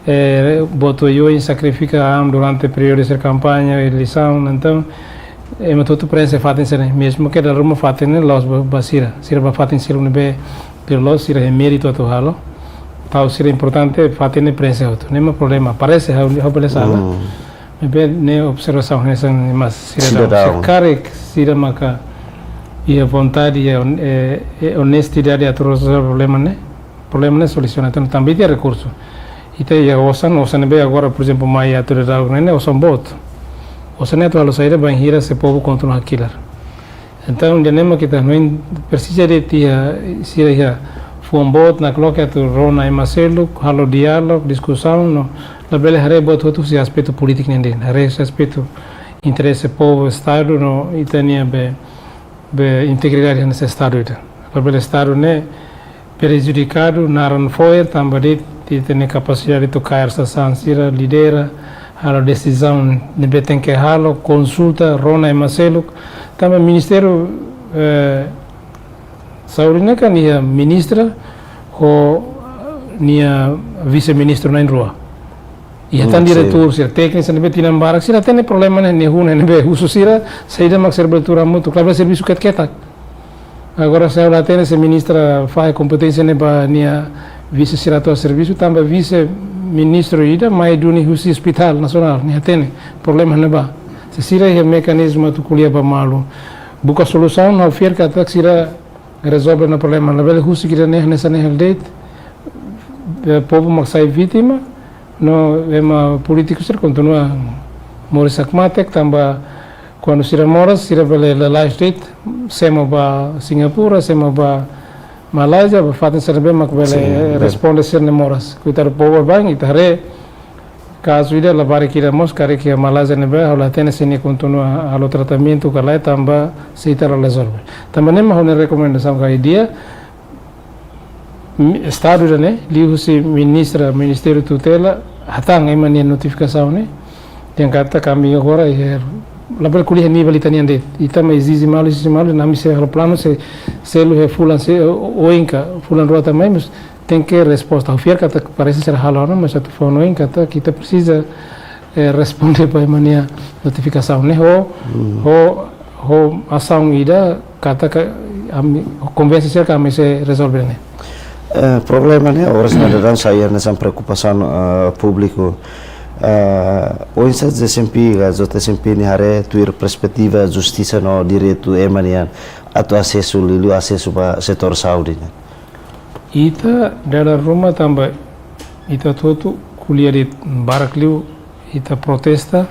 eh, boot oioin sakrifika an durante períodu sira kampaña, eleisaun, entaun, ema hotu prenxe fatin sira-ne'e, mezmu ke dala ruma fatin ne'e la'ós ba, ba sira, sira bá fatin sira ne'ebé, pero la'ós sira iha méritu atu halo. tau sira importante fatin ne'e prenxe hotu. Ne'e mak problema. Parese ha'u, ha'u bele sala. Hmm. Maibé ne'e observasaun hanesan ne'e mak sira Sira dau. Dau. Se karik sira maka iha vontade, iha on-, eh, eh, onestidade atu rezolve problema ne'e, problema ne'e solusiona. Entaun, tanba iha rekursu. Ita iha osan, osan ne'ebé agora, por ezemplu, mai atu daudaun ne'e, osan boot. Osan ne'e atu halo saida, bainhira se povu kontinua hakilar. Entaun, ida-ne'e mak ita hanoin presiza de'it iha, sira iha fuan boot nakloke atu rona ema seluk, halo diálogu, diskusaun, no labele haree buat hotu husi aspetu polítiku nian de'it, haree husi aspetu interese povu, Estadu, no ita-nia be, be integridade hanesan Estadu ida. Labele Estadu ne'e prejudikadu naran fo'er tanba de'it ita-nia kapasidade atu kaer sasán sira, lidera, halo desizaun ne'ebé tenke halo, konsulta, rona ema seluk. Tanba Ministériu, eh, Saúde ne'e kan iha ministra ho nia vise-ministru na'in-rua. Iha Hmm, tan sin. Diretór sira, tékniku sira ne'ebé tinan barak, sira hatene problema ne'e, nia hun ne'ebé husu sira, saida mak sira bele tuur hamutuk, labele servisu ketak-ketak. Agora se ha'u la hatene se ministra fahe kompeténsia ne'e ba nia vise sira atu servisu, tanba vise-ministru ida mai duni husi Ospitál Nasionál, nia hatene problema ne'ebá. Se sira iha mekanizmu atu ko'alia ba malu, buka solusaun, ha'u fiar katak sira rezolve ona problema. Labele husik ida-ne'e hanesan ne'e hela de'it, eh, povu mak sai vítima, no ema polítiku sira kontinua moris hakmatek, tanba kuandu sira moras, sira bele lalais de'it, semo ba Singapura, semo ba Malázia, ba fatin sira ne'ebé mak bele, Sin, eh, be- responde sira-nia moras. Koitadu povu bang, ita haree kazu ida labarik ida mós, karik iha Malázia ne'ebé, ha'u la hatene se nia kontinua halo tratamentu ka lae, tanba se ita la rezolve. Tanba ne'e mak ha'u-nia rekomendasaun ka ideia, mi-, Estadu ida-ne'e, liuhusi ministra, ministériu tutela, hatán ema nia notifikasaun ne'e, dehan katak ami agora, eh, labele ko'alia nivel ita-nian de'it. Ita mak ezije malu, ezije malu, no ami sei halo planu, sei, selu iha fulan, sei, o-, oin ka, fulan rua atu mai, mas tenke resposta. Ha'u fiar katak parese sira halo ona, mas atu fó hanoin katak ita presiza, eh, responde ba ema nia notifikasaun ne'e ho, Hmm. ho, ho asaun ida katak ami konvense sira katak ami sei rezolve ne'e. Eh, problema ne'e, oras ne'e daudaun sai hanesan preokupasaun, eh, públiku. Eh, oinsá J S M P ka J S M P nia haree tuir perspetiva justisa no direitu ema nian atu asesu, liuliu asesu ba setór saúde ne'e? Ita dala ruma tanba ita hotu-hotu ko'alia de'it, barak liu ita protesta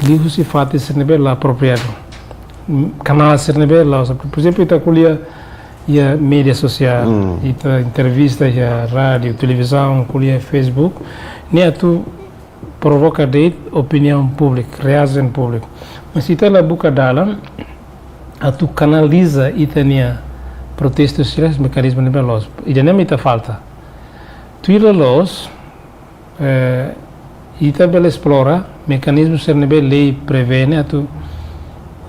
liuhusi fatin sira ne'ebé la apropriadu. M-, kanál sira ne'ebé la uza. Por ezemplu, ita ko'alia iha média sosiál, Hmm. ita entrevista iha rádiu, televizaun, ko'alia Facebook, ne'e atu provoka de'it opiniaun públika, reasaun públika. Mas ita la buka dalan atu kanaliza ita-nia protestu sira iha mekanizmu ne'ebé loos. Ida-ne'e mak ita falta. Tuir loloos, eh, ita bele esplora mekanizmu sira ne'ebé lei prevee ne'e atu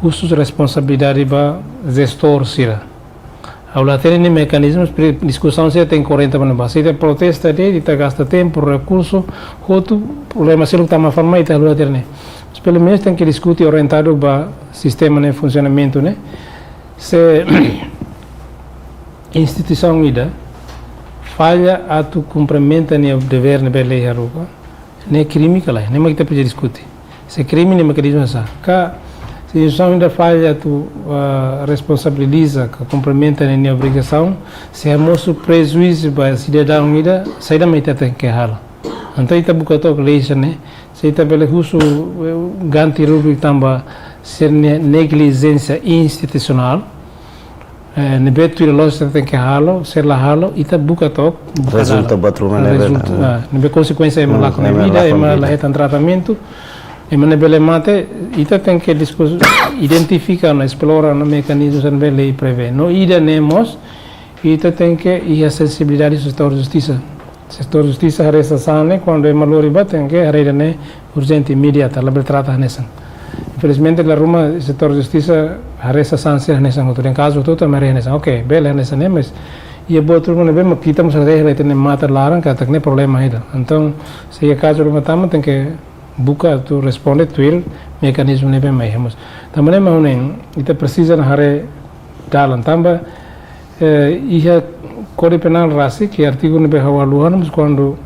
husu responsabilidade ba jestór sira. Ha'u la hatene nia mekanizmu, pre-, diskusaun sira tenke orienta ba ne'ebá. Se ita protesta de'it, ita gasta tempu, rekursu, hotu problema seluk tama fali mai, ita halo hatene. Mas pelumenus tenke diskute orientadu ba sistema nia funsionamentu ne'e. Se instituisaun ida falla atu kumprimenta nia devér ne'ebé lei haruka, ne'e krime ka lae, ne'e mak ita presiza diskute. Se krime, nia mekanizmu sá. Ka, se instituisaun ida falla atu, ah, responsabiliza ka kumprimenta nia, nia obrigasaun, se hamosu prejuízu ba sidadaun ida, saida mak ita tenke halo. Entaun ita buka took lei sira-ne'e, se ita bele husu, eh, ganti rubriku tanba sira-nia neglijénsia institusionál, eh, ne'ebé tuir loloos sira tenke halo, sira la halo, ita buka took, buka Rezulta dalan. Buat ruma ne'ebé Rezulta, na. Ah, ne'ebé konsekuénsia ema Hmm, lakon ema vida, lakon ema vida. La hetan tratamentu, ema ne'ebé bele mate, ita tenke diskus-, identifika no esplora no mekanizmu sira ne'ebé lei prevee. No ida-ne'e mós, ita tenke iha sensibilidade setór justisa. Setór justisa haree sasán ne'e, kuandu ema lori bá tenke haree ida-ne'e urjente, imediata, labele trata hanesan. Infelizmente, dala ruma setór justisa haree sasán sira hanesan hotu. Dehan kazu hotu-hotu ema haree hanesan. Oke, bele hanesan ne'e, mas iha buat ruma ne'ebé mak ita mós haree, haree ita-nia matan laran, katak ne'e problema ida. Entaun, se iha kazu ruma tama, tenke buka atu responde tuir mekanizmu ne'ebé mai. Mas tanba ne'e mak ha'u hanoin, ita presiza haree dalan tanba, eh, iha Kódigu Penál rasik, iha artigu ne'ebé ha'u haluha, mas kuandu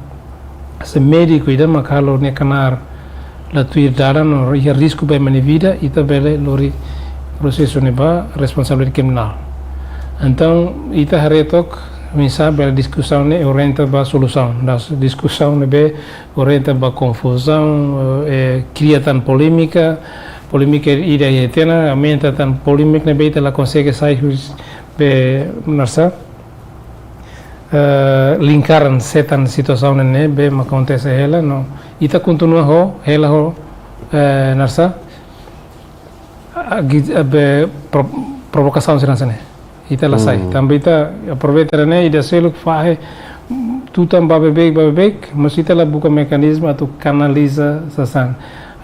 se médiku ida mak halo nia knaar la tuir dalan no iha risku ba ema nia vida, ita bele lori prosesu ne'e ba responsabilidade kriminál. Entaun, ita haree took, oinsá bele diskusaun ne'e orienta ba solusaun. Das diskusaun ne'ebé orienta ba konfuzaun, eh, kria tan polémika, polémika ida iha tiha ona, aumenta tan polémika ne'ebé ita la konsege sai husi be narsa, eh, lingkaran setan situasaun ne'ebé mak akontese hela, no ita kontinua ho, hela ho, eh, narsa, a, gi-, a, be, pro-, provokasaun sira hanesan ne'e. Ita la sai. Hmm. Tanba ita aproveita ne'e, ida seluk fahe, tutan ba beibeik, ba beibeik, mas ita la buka mekanizmu atu kanaliza sasán.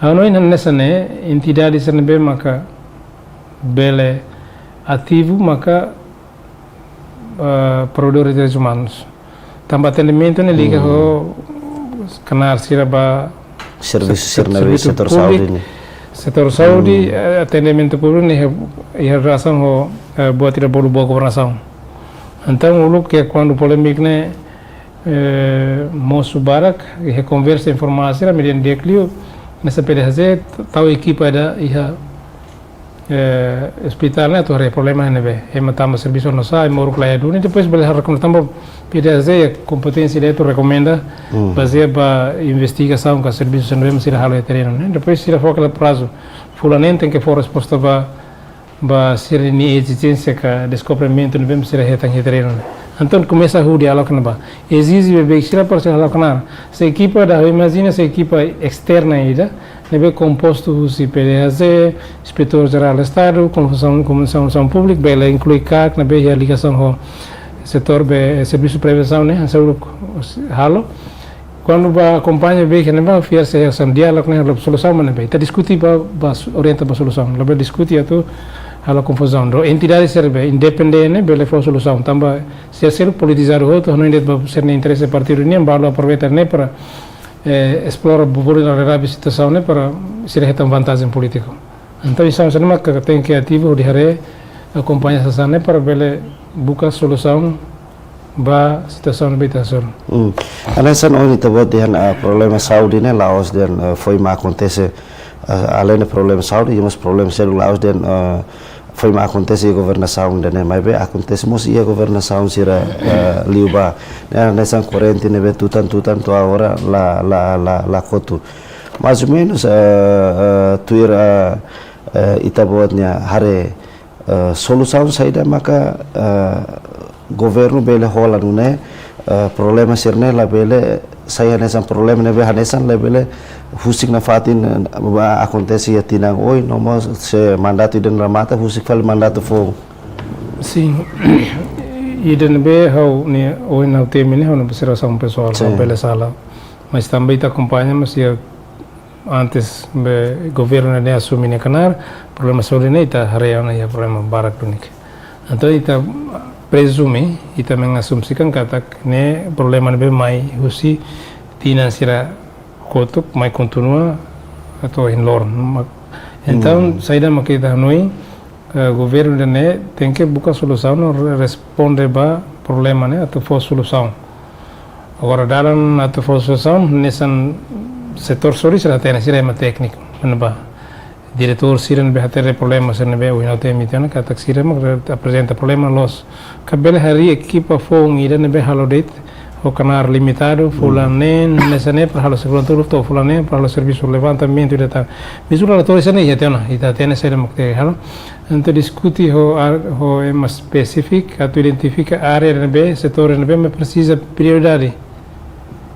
Ha'u hanoin hanesan ne'e, entidade sira ne'ebé maka bele ativu maka, eh, provedores de direitos humanos. Tanba atendimentu ne'e liga, hmm, ho knaar sira ba servisu se-, sira ne'ebé servisu setór públiku, saúde ne'e. Setór saúde, hmm, eh, atendimentu públiku ne'e iha, iha relasaun ho, eh, buat ida bolu boa governasaun. Entaun, uluk ke kuandu polémika ne'e, eh, mosu barak, iha konversa informal sira, mediante di'ak liu, hanesan PDHJ, tau ekipa ida iha eh, ospitál ne'e atu haree problema ne'ebé. Ema tama servisu no sai, ema uruk la iha duni, depois bele halo rekomendasaun ba PDHJ, iha kompeténsia ida atu rekomenda, hmm, bazeia ba investigasaun ka servisu sira ne'ebé sira halo iha terrenu ne'e. Depois sira fó kala prazu. Fulan neen tenke fó resposta ba, ba sira-nia ezijénsia ka deskobrimentu ne'ebé sira hetan iha terrenu ne'e. Entaun komesa hudi aloka ne'ebá. Ezije beibeik sira para sira aloka na. Se ekipa ida, imajina se ekipa esterna ida, ne'ebé kompostu husi PDHJ, Inspetór Jerál Estadu, Komisaun, Komisaun Saúde Públika, bele inklui KAK, ne'ebé iha ligasaun ho setór be, servisu prevensaun ne'e, hanesan uluk halo. Kuandu bá akompaña beibeik ne'ebá, fiar se hanesan diálogu ne'e, halo solusaun mak ne'ebé. Ita diskute ba, ba su-, orienta ba solusaun. Labele diskute atu halo konfuzaun. Entaun entidade sira be independente, bele fó solusaun. Tanba sira seluk politizadu hotu, hanoin de'it ba sira-nia interese partidu nian, balu aproveita ne'e para, eh, esplora vulnerabilidade situasaun ne'e para sira hetan vantajen polítiku. Entaun, hanesan ne'e mak tenke ativu hodi haree, akompaña sasán ne'e para bele buka solusaun ba situasaun ne'ebé ita hasoru. Hmm. Hanesan ohin ita-boot dehan, ah, problema saúde ne'e la'ós dehan, ah, foin mak akontese, ah, além de problema saúde, iha mós problema seluk la'ós dehan, ah, foin mak akontese iha governasaun ida-ne'e, maibé akontese mós iha governasaun sira, eh, liubá. Ne'e hanesan korrente ne'ebé tutan-tutan to'o agora la, la, la, la kotu. Mais ou menus, eh, eh, tuir, eh, eh, ita-boot nia haree, eh, solusaun saida maka, eh, governu bele hola nune'e, eh, problema sira-ne'e labele sai hanesan problema ne'ebé hanesan labele husik nafatin, eh, ba akontese iha tinan oin, no mós se mandatu ida-ne'e remata, husik fali mandatu foun. Sin. Ida ne'ebé ha'u-nia, ohin ha'u temi ne'e, ha'u-nia observasaun pesoál, sin, ha'u bele sala. Mas tanba ita akompaña, mas iha antes be governu ne'e asume nia knaar, problema saúde ne'e ita haree ona iha problema barak duni. Entaun ita prezume, ita mengasumsikan katak ne'e problema ne'ebé mai husi tinan sira kotuk, mai kontinua to'o ohin loron. Ma-, entaun, hmm, saida mak ita hanoin, eh, governu ida-ne'e tenke buka solusaun no re-, responde ba problema ne'e atu fó solusaun. Agora, dalan atu fó solusaun, hanesan setór saúde sira hatene, sira ema tékniku, ne'ebá. Diretór sira ne'ebé hatene problema sira ne'ebé, ohin ha'u temi tiha ona, katak sira mak re-, aprezenta problema loos. Ka bele harii ekipa foun ida ne'ebé halo de'it, ho knaar limitadu, fulan, hmm, neen, hanesan ne'e para halo servisu, to'o fulan neen para halo servisu levantamentu ida tan. Mezmu relatóriu sira-ne'e iha tiha ona, ita hatene saida mak tenke halo. Entaun diskute ho ar-, ho ema espesífiku, atu identifika área ne'ebé, setór ne'ebé, mak presiza prioridade.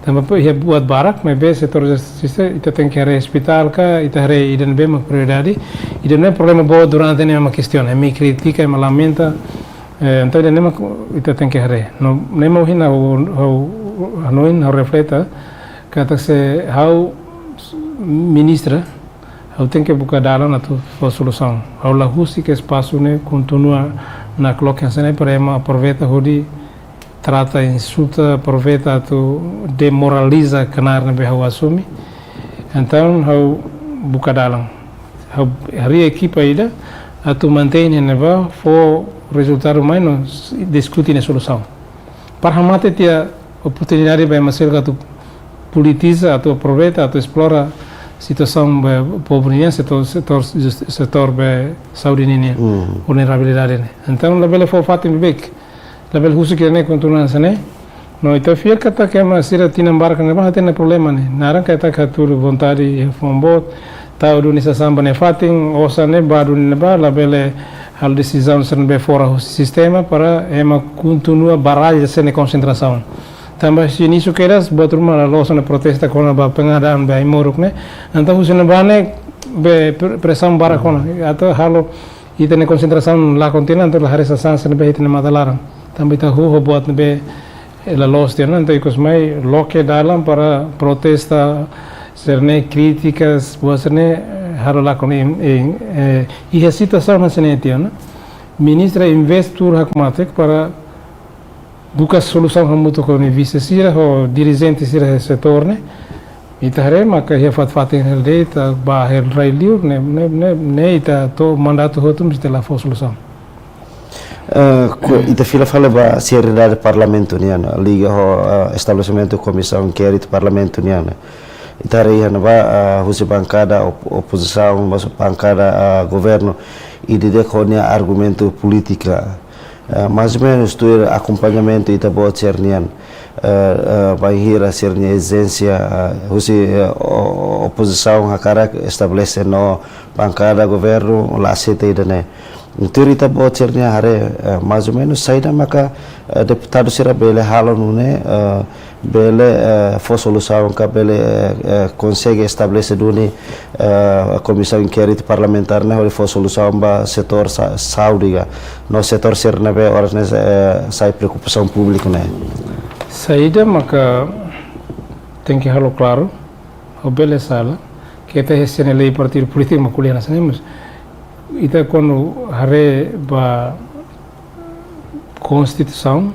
Tanba iha buat barak, maibé setór de asisténsia, ita tenke haree ospitál ka, ita haree ida ne'ebé mak prioridade. Ida ne'e problema boot durante ne'e ema kestiona, ema kritika, ema lamenta. Eh, entaun ida ne'e mak ita tenke haree. No, ne'e mak ohin ha'u, ha'u, hanoin, ha'u refleta, katak se ha'u ministra, ha'u tenke buka dalan atu fó solusaun. Ha'u la husik espasu ne'e kontinua nakloke hanesan ne'e para ema aproveita hodi trata, insulta, aproveita atu demoraliza knaar ne'ebé ha'u asume. Entaun ha'u buka dalan. Ha'u harii ekipa ida atu mantein ne'ebá, fó rezultadu mai no s-, diskute nia solusaun. para hamate tiha oportunidade ba ema seluk atu politiza, atu aproveita, atu esplora situasaun ba povu nian, setór, setór, setór ba saúde nian, vulnerabilidade ne'e. Entaun labele fó fatin beibeik, labele husik ida-ne'e kontinua hanesan ne'e. No ita fiar katak ema sira tinan barak ne'ebá hatene problema ne'e. Naran katak hatudu vontade iha fuan boot, tau duni sasán ba nia fatin, osan ne'e ba duni ne'ebá, labele halo desizaun sira ne'ebé fora husi sistema para ema kontinua baralla sira-nia konsentrasaun. Tanba husi inísiu kedas, buat ruma la loos ona protesta kona-ba pengadaan ba ai-moruk ne'e. Entaun husi ne'ebá ne'e be pre-, presaun barak ona. Atu halo ita-nia konsentrasaun lakon tiha ona, entaun la haree sasán sira ne'ebé iha ita-nia matan laran. Tanba ita hahú ho buat ne'ebé la loos tiha ona, entaun ikus mai loke dalan para protesta sira-ne'e, krítikas, buat sira-ne'e, eh, halo lakon ne'e, eh, eh, iha situasaun hanesan ne'e tiha ona. Ministra invés tuur hakmatek para buka solusaun hamutuk ho nia vise sira, ho dirijente sira iha setór ne'e. Ita haree maka iha fatin-fatin hela de'it, ita ba hela rai-liur, ne'e, ne'e, ne'e, ne'e ita to'o mandatu hotu mós ita la fó solusaun. Eh, ko-, ita fila fali ba seriedade Parlamentu nian, liga ho, eh, estabelesimentu komisaun inkéritu Parlamentu nian. Ita haree iha ne'ebá, eh, husi bankada op-, opozisaun, mós bankada, eh, governu, ida-idak ho nia argumentu polítika. Eh, mais ou menus tuir akompañamentu ita-boot sira-nian, eh, eh, bainhira sira-nia ezijénsia, eh, husi, eh, o-, o-, opozisaun hakarak estabelese no bankada governu la aseita ida-ne'e. Tuir ita-boot sira-nia haree, eh, mais ou menus saida maka, eh, deputadu sira bele halo nune'e, eh, bele, eh, fó solusaun ka bele, eh, eh, konsege estabelese duni, eh, komisaun inkéritu parlamentár ne'e hodi fó solusaun ba setór sa-, saúde ka no setór sira ne'ebé oras ne'e, eh, sai preokupasaun públiku ne'e. Saida maka tenke halo klaru, ou bele sala, katak ita iha sira-nia lei partidu polítiku mak ko'alia hanesan ne'e, mas ita kuandu haree ba Konstituisaun,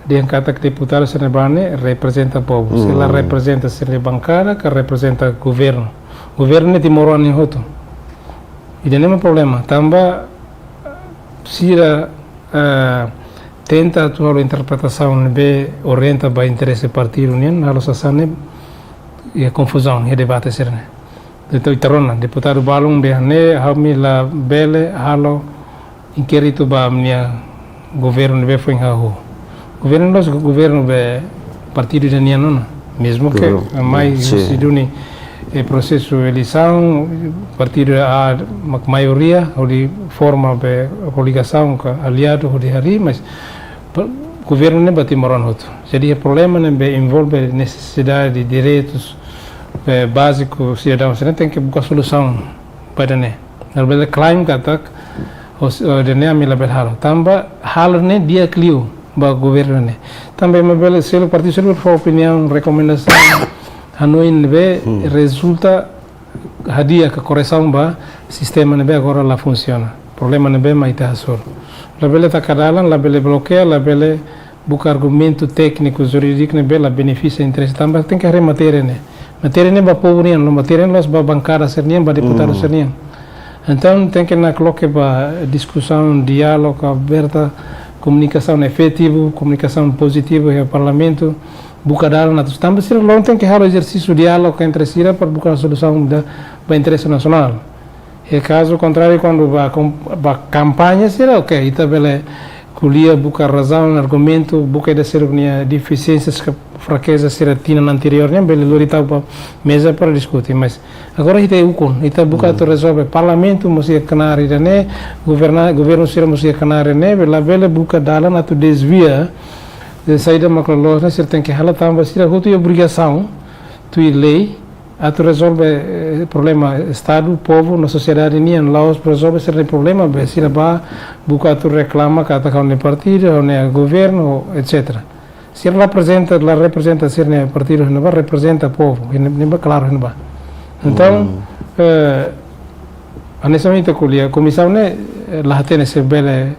dehan katak deputadu sira ne'ebá ne'e reprezenta povu. Se la reprezenta sira-nia bankada, ka reprezenta governu. Governu ne'e timoroan nian hotu. Ida-ne'e mak problema. Tanba sira, eh, tenta atu halo interpretasaun ne'ebé orienta ba interese partidu nian, halo sasán ne'e, iha konfuzaun, iha debate sira-ne'e. Entaun ita rona, deputadu balun dehan ne'e, ami labele halo inkéritu ba ami-nia governu ne'ebé foin hahú. Governu ne'e la'ós governu be partidu ida nian ona. Mezmu ke mai husi duni, eh, prosesu eleisaun, partidu A mak maioria, hodi forma be koligasaun ka aliadu hodi harii, mas pa-, governu ne'e ba timoroan hotu. Jadi, problema ne'ebé envolve nesesidade, direitus, eh, báziku sidadaun sira-ne'e tenke buka solusaun ba ida-ne'e. Labele klaim katak, os-, eh, ida-ne'e ami labele halo. Tanba halo ne'e di'ak liu ba governu ne'e. Tanba ema bele selu, partidu selu fó opiniaun, rekomendasaun, hanoin ne'ebé rezulta hadi'a ka koresaun ba sistema ne'ebé agora la funsiona. Problema ne'ebé mak ita hasoru. Labele taka dalan, labele blokeia, labele buka argumentu tékniku, jurídiku ne'ebé la benefisia interese, tanba tenke haree matéria ne'e. Matéria ne'e ba povu nian, no matéria ne'e la'ós ba bankada sira-nian, ba deputadu sira-nian. Entaun tenke nakloke ba diskusaun, diálogu aberta, komunikasaun efetivu, komunikasaun pozitivu iha Parlamentu, buka dalan atu, tanba sira loron tenke halo ezersísiu diálogu entre sira para buka solusaun ba interese nasionál. I kazu kontráriu, kuandu ba kom-, ba kampaña sira, oke, ita bele ko'alia, buka razaun, argumentu, buka ida sira-nia defisiénsias ka frakeza sira tinan anteriór nian, bele lori tau ba meza para diskute. Mas agora ita ukun, ita buka atu rezolve. Parlamentu mós iha knaar ida-ne'e, governa-, governu sira mós iha knaar ida-ne'e, labele buka dalan atu dezvia, eh, saida mak la loos ne'e sira tenke halo, tanba sira hotu iha obrigasaun tuir lei atu rezolve, eh, problema Estadu, povu, no sosiedade nian. La'ós rezolve sira-nia problema be sira ba buka atu reklama katak ha'u-nia partidu, ha'u-nia governu, et cetera. Sira la reprezenta, la reprezenta sira-nia partidu, ne'ebá reprezenta povu, ne'e, ne'ebá klaru, ne'ebá. Entaun, eh, hanesan ita ko'alia, komisaun ne'e, eh, la hatene se bele,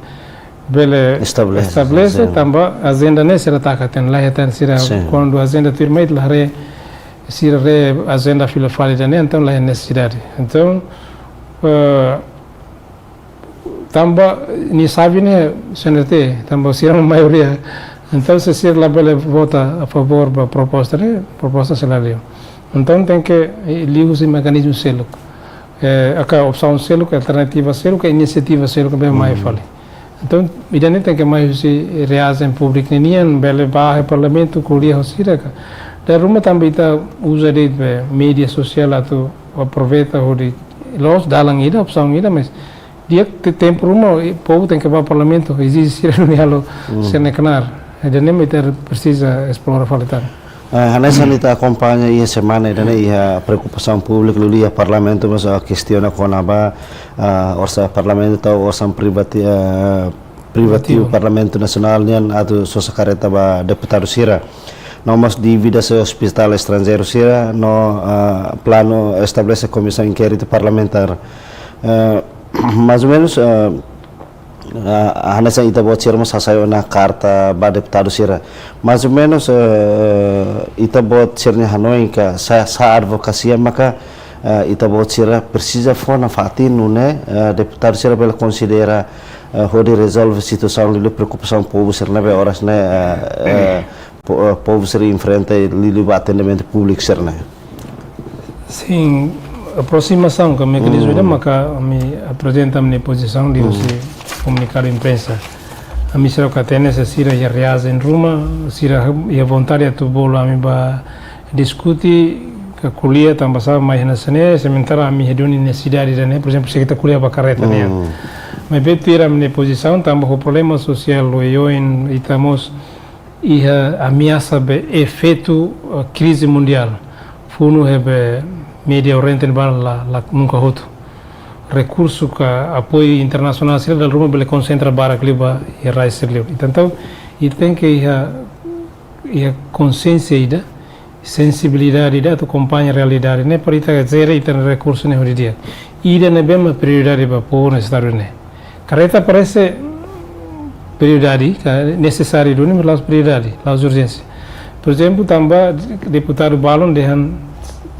bele estabelese, estabelese, tanba ajenda ne'e sira taka ten, la hatene sira, kuandu ajenda tuir mai la haree, sira haree ajenda fila fali ida-ne'e, entaun la iha nesesidade. Entaun, eh, tanba nia xave ne'e C N R T, tanba sira maioria Entaun, se sira labele vota a favór ba proposta ne'e, proposta sei la liu. Entaun, tenke, eh, liu husi mekanizmu seluk. Eh, ka opsaun seluk, alternativa seluk, ka inisiativa seluk, be mai fali. Entaun, ida-ne'e tenke mai husi reasaun públiku nian, bele ba iha parlamentu, ko'alia ho sira ka. Dala ruma tanba ita uza de'it be média sosiál atu aproveita hodi loos, dalan ida, opsaun ida, mas di'ak, te-, tempu ruma, eh, povu tenke ba parlamentu, ezije sira duni halo sira-nia knaar. Ida-ne'e mak ita presiza esplora fali tan. Eh, hanesan ita akompaña iha semana ida-ne'e iha preokupasaun públiku liuliu iha parlamentu mós, ah, kestiona kona-ba, ah, orsa-, parlamentu tau osan privati-, ah, privativu Privativu. Parlamentu Nasionál nian atu sosa kareta ba deputadu sira. No mós dívidas hospitál estranjeiru sira, no, ah, planu estabelese komisaun inkéritu parlamentár. Eh, mais ou menos, eh, ah, hanesan ita-boot sira mós hasai ona karta ba deputadu sira. Mais ou menos, eh, ita-boot sira-nia hanoin ka sá, sá advokasia maka, eh, ita-boot sira presiza fó nafatin nune'e, eh, deputadu sira bele konsidera, eh, hodi rezolve situasaun liuliu preokupasaun povu sira ne'ebé oras ne'e, eh, eh, po-, eh, povu sira enfrenta liuliu ba atendimentu públiku sira-ne'e. Sin, aproximasaun ka mekanizmu ida maka ami aprezenta ami-nia pozisaun liuhusi komunikadu imprensa. Ami seidauk hatene se sira iha reasaun ruma, sira iha vontade atu bolu ami ba diskute ka ko'alia tanba sá mai hanesan ne'e, sementara ami iha duni nesesidade ida-ne'e, por ezemplu, se ita ko'alia ba kareta nian. Maibé tuir ami-nia pozisaun, tanba ho problema sosiál oioin, ita mós iha ameasa be efeitu, eh, krize mundiál. Funu ne'ebé Médiu Oriente ne'ebá la, la nunka hotu. Rekursu ka apoiu internasionál sira dala ruma bele konsentra barak liu ba iha rai sira liu. Entaun, ita tenke iha, iha konsiénsia ida, sensibilidade ida atu akompaña realidade ne'e, para ita jere ita-nia rekursu ne'e ho di'ak. Ida ne'ebé mak prioridade ba povu no estadu ne'e. Kareta parese prioridade, ka nesesáriu duni, mas la'ós prioridade, la'ós urjénsia. Por ezemplu, tanba deputadu balun dehan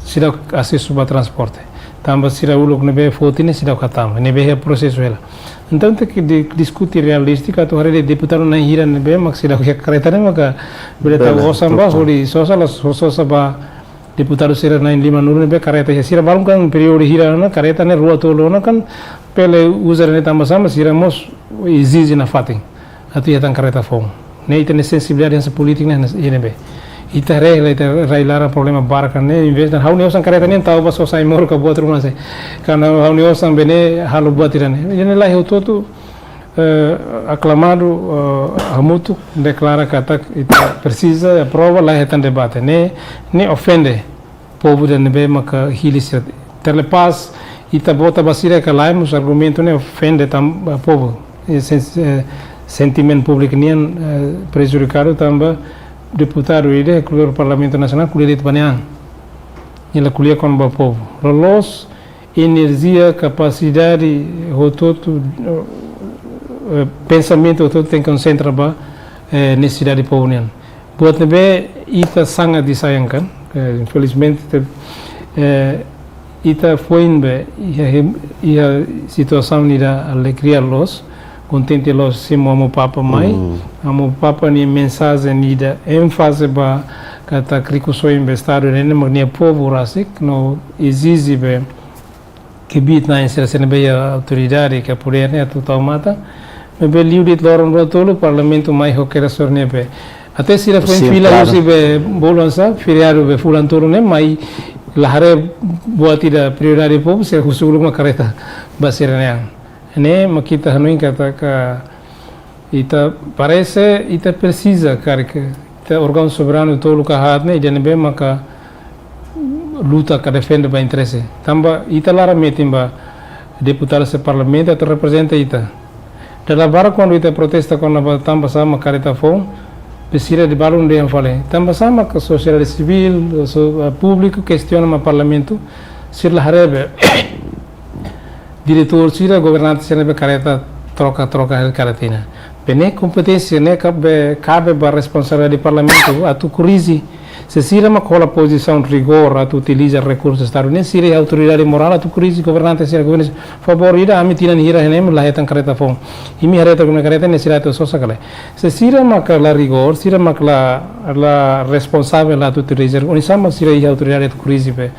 seidauk asesu ba transporte. Tanba sira uluk ne'ebé foti ne'e seidauk hatama, ne'ebé iha prosesu hela. Entaun, tenke di-, diskute realístiku atu haree de'it deputadu na'in hira ne'ebé mak seidauk iha kareta ne'e maka bele tau Bele, osan ba, betul. Hodi sosa la so-, sosa ba deputadu sira na'in limanulu ne'ebé kareta iha. Sira balun kan períodu hira ona, kareta ne'e rua tolu ona kan bele uza ne'e tanba sá mak sira mós ezije nafatin atu iha tan kareta foun. Ne'e ita-nia sensibilidade hanesan polítiku ne'e, hanesan ne'ebé. Ita haree hela ita rai laran problema barak ne'e, envezde ha'u-nia osan kareta ne'e tau ba sosa ai-moruk ka buat ruma sei. Karena ha'u-nia osan be ne'e halo buat ida-ne'e. Ida-ne'e laiha hotu-hotu, eh, aklamadu, eh, hamutuk deklara katak ita presiza aprova, laiha tan debate. Ne'e, ne'e ofende povu ida ne'ebé maka hili sira. Terlepas ita vota ba sira ka lae, mas argumentu ne'e ofende tan ba povu. E sen-, eh, sentimentu públiku nian, eh, prejudikadu tanba deputadu ida, inkluido Parlamentu Nasionál, ko'alia de'it ba nia an. Nia la ko'alia kona-ba povu. Loloos, enerjia, kapasidade hotu-hotu, eh, pensamentu hotu-hotu tenke konsentra ba, eh, nesesidade povu nian. Buat ne'ebé ita sangat disayangkan, eh, infelizmente, te-, eh, ita foin be iha, iha situasaun ida alegria loos, kontente loos, simu Amu Papa mai. Amu Papa nia mensajen ida énfaze ba katak rikusoin be estadu ne'e mak nia povu rasik, no ezije be kbiit-na'in sira, sira ne'ebé iha autoridade ka podér ne'e atu tau matan. Maibé liu de'it loron rua tolu, parlamentu mai ho kera sor ne'ebé. Até sira foin fila husi be bolu hanesan feriadu be fulan tolu ne'e, mai la haree buat ida prioridade povu, sira husu uluk mak kareta ba sira-nia an. Ne'e mak ita hanoin katak ita parese, ita presiza karik ita órgaun soberanu tolu ka haat ne'e, ida ne'ebé maka luta ka defende ba interese. Tanba ita laran metin ba deputadu sira iha parlamentu atu reprezenta ita. Dala barak kuandu ita protesta kona-ba tanba sá mak kareta foun, be sira balun dehan fali. Tanba sá mak sosiedade sivíl, so-, eh, públiku kestiona mak parlamentu sira la haree be diretór sira, governante sira ne'ebé kareta troka-troka hela kada tinan. Be ne'e kompeténsia ne'e kabe, kabe ba responsabilidade parlamentu atu korrije Se sira mak hola pozisaun rigór atu utiliza rekursu Estadu ne'e, sira iha autoridade morál atu korize governante sira, governante, favór ida, ami tinan hira ne'e la hetan kareta foun. Imi haree took imi-nia kareta ne'e sira atu sosa ka lae. Se sira mak la rigór, sira mak la, la responsavel atu utiliza, oinsá mak sira iha autoridade atu korize be.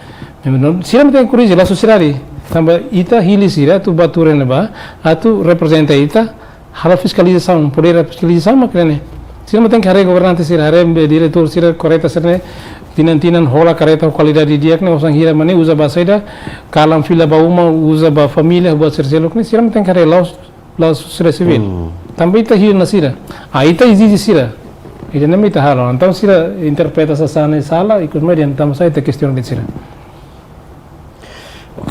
Sira mak tenke korize, la sosiedade. Tanba ita hili sira atu bá tuur iha ne'ebá, atu reprezenta ita, halo fiskalizasaun, podér fiskalizasaun mak ne'e. Sira mak tenke haree governante sira, haree be diretór sira, kareta sira ne'e, tinan-tinan hola kareta ho kualidade di'ak ne'e, osan hira mak ne'e, uza ba saida, kalan fila ba uma, uza ba família, buat sira seluk ne'e, sira mak tenke haree, la'ós, la'ós sira sivíl. Hmm. Tanba ita hili ona sira. Ah, ita ezije sira. Ida-ne'e mak ita halo. Entaun sira interpreta sasán ne'e sala, ikus mai di'ak, entaun sai ita kestiona de'it sira.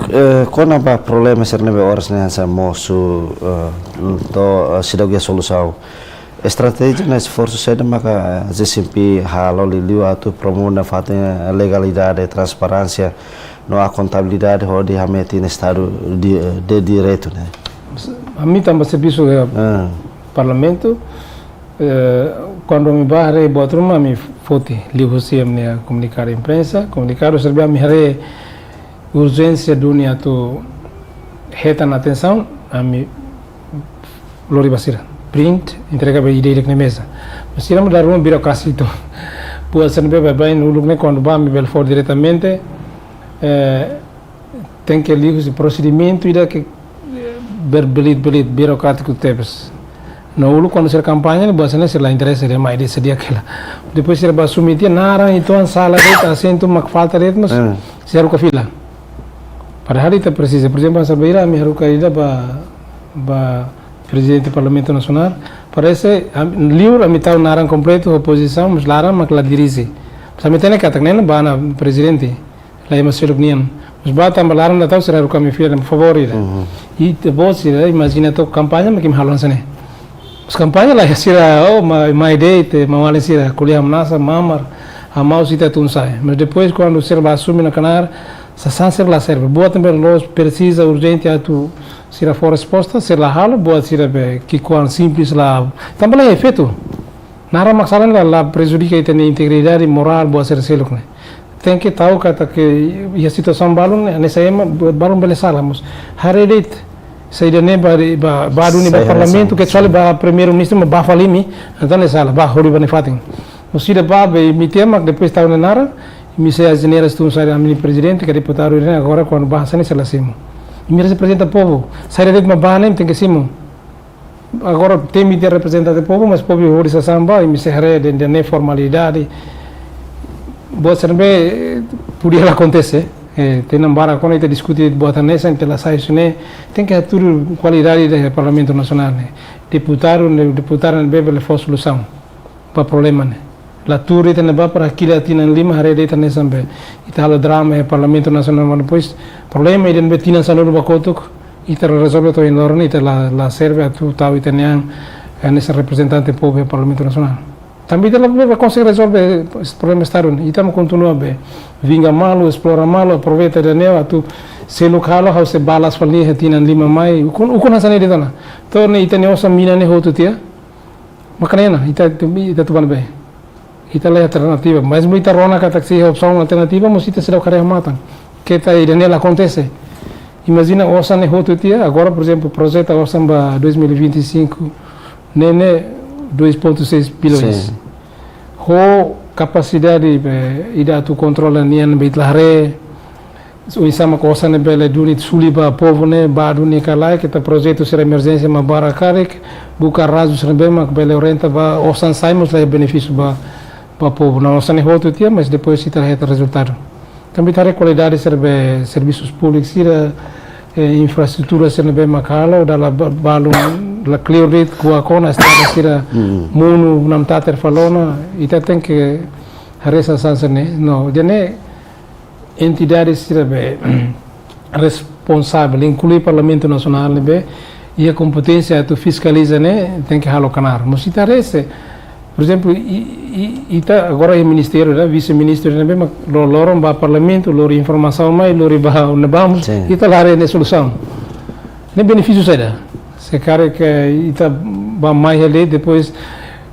Eh, kona-ba problema sira ne'ebé oras ne'e hanesan mosu, eh, to'o, eh, seidauk iha solusaun. Estratéjia no esforsu saida maka, eh, Z C M P halo liuliu atu promove nafatin, eh, legalidade, transparénsia, no akontabilidade hodi hametin Estadu de, eh, de direitu ne'e. Ami tanba servisu iha, ah, Parlamentu, eh, kuandu ami bá haree buat ruma ami foti, liuhusi ami-nia komunikadu imprensa, komunikadu sira be ami haree urjénsia duni atu hetan atensaun, ami lori ba sira. Print, entrega ba ida-idak nia meza. Mas sira mak dala ruma birokrasi uitoan. Buat sira ne'ebé baibain uluk ne'e kuandu bá ami bele fó diretamente, eh, tenke liuhusi prosedimentu ida ke, eh, berbelit-belit, birokrátiku tebes. No uluk kuandu sira kampaña ne'e, buat sira ne'e sira la interese de'it, mai de'it saida hela. Depois sira bá asume tiha naran uitoan sala de'it, asentu mak falta de'it, mas, hmm, sira haruka fila. Padahal ita presiza, por ezemplu, hanesan bainhira ami haruka ida ba, ba Prezidente Parlamentu Nasionál, parese, am-, liur ami tau naran kompletu, opozisaun, mas laran mak la dirije. Mas ami hatene katak ne'e bá ona prezidente, la ema seluk nian. Mas bá tanba laran la tau, sira haruka ami fila, favór ida. Mhm. I depois sira imajina took kampaña mak imi halo hanesan ne'e. Mas kampaña la iha sira, oh, ma-, mai de'it, maun-alin sira, ko'alia hamnasa, mamar, hamaus ita tun sa'e. Mas depois kuandu sira bá asume ona knaar, sasán sira la serve. Buat ne'ebé loos, presiza, urjente atu sira fó resposta, sira la halo, buat sira be ki'ikoan simples la. Tanba la efeitu. Naran mak sala la, la prejudika ita-nia integridade morál, buat sira seluk ne'e. Tenke tau katak iha situasaun balun ne'e, hanesan ema, buat balun bele sala, mas haree de'it saida ne'e bá, bá, bá duni ba, sai hanesan, parlamentu, kecuali, sim, ba primeiru-ministru, mas bá fali imi, entaun ne'e sala, bá hodi ba nia fatin. Mas sira bá be imi tiha mak depois tau nia naran, imi sei azeneira tun sa'e ami-nia prezidente, ka deputadu ne'e, agora kuandu bá hanesan ne'e sei la simu. Imi reprezenta povu, saida de'it mak bá ne'e tenke simu. Agora temi tiha reprezentante povu, mas povu hodi sasán ba, imi sei haree de'it, de'it ne'e formalidade. Buat sira ne'ebé, eh, podia la akontese. Eh, tinan barak ona ita diskute buat hanesan, ita la sai husi ne'e, tenke hatudu kualidade iha Parlamentu Nasionál ne'e. Deputadu ne'e, deputada ne'ebé bele fó solusaun ba problema ne'e. La tuur ita ne'ebá para kila tinan lima haree de'it ita hanesan be ita halo drama iha Parlamentu Nasionál, mas depois problema ida ne'ebé tinan sanulu ba kotuk, ita la rezolve to'o ohin loron, ita la, la serve atu tau ita-nia an, eh, hanesan reprezentante povu iha Parlamentu Nasionál. Tanba ita la, la konsege rezolve problema Estadu ne'e, ita mak kontinua be vinga malu, esplora malu, aproveita ida-ne'e atu seluk halo, ha'u sei balas fali iha tinan lima mai, ukun, ukun hanesan ne'e de'it ona. To'o ne'e ita-nia osan mina ne'e hotu tiha, mak ne'e ona, ita, ita tuban be. Ita la iha alternativa, mas ita rona katak sei iha opsaun alternativa, mas ita seidauk haree matan. Keta ida-ne'e la akontese. Imajina osan ne'e hotu tiha, agora, por ezemplu, projeta osan ba dois mil e vinte e cinco, ne'e, ne'e dois ponto seis bilhões. Sim. Ho kapasidade be ida atu kontrola nian be ita la haree, oinsá mak osan ne'e bele duni suli ba povu ne'e, bá duni ka lae, keta projetu sira emerjénsia mak barak karik, buka razu sira ne'ebé mak bele orienta ba osan sai mós la benefísiu ba, ba povu. No osan ne'e hotu tiha, mas depois ita la hetan rezultadu. Tanba ita haree kualidade sira be servisus públiku sira, eh, infraestrutura sira ne'ebé mak halo, dala ba-, balun la kleur de'it, kuak ona, estrada sira, mm, monu, namtater fali ona, ita tenke haree sasán sira ne'e. No, ida-ne'e entidade sira be responsavel, inklui Parlamentu Nasionál ne'ebé iha kompeténsia atu fiskaliza ne'e, tenke halo knaar. Mas ita haree se, por ezemplu, i, i, ita agora iha ministériu, ne'e, vise-ministru ne'ebé mak lo-, loron ba Parlamentu, lori informasaun mai, lori ba ne'ebá mós, sim, ita la haree ne'e solusaun. Ne'e benefísiu saida? Se karik ita bá mai hela, depois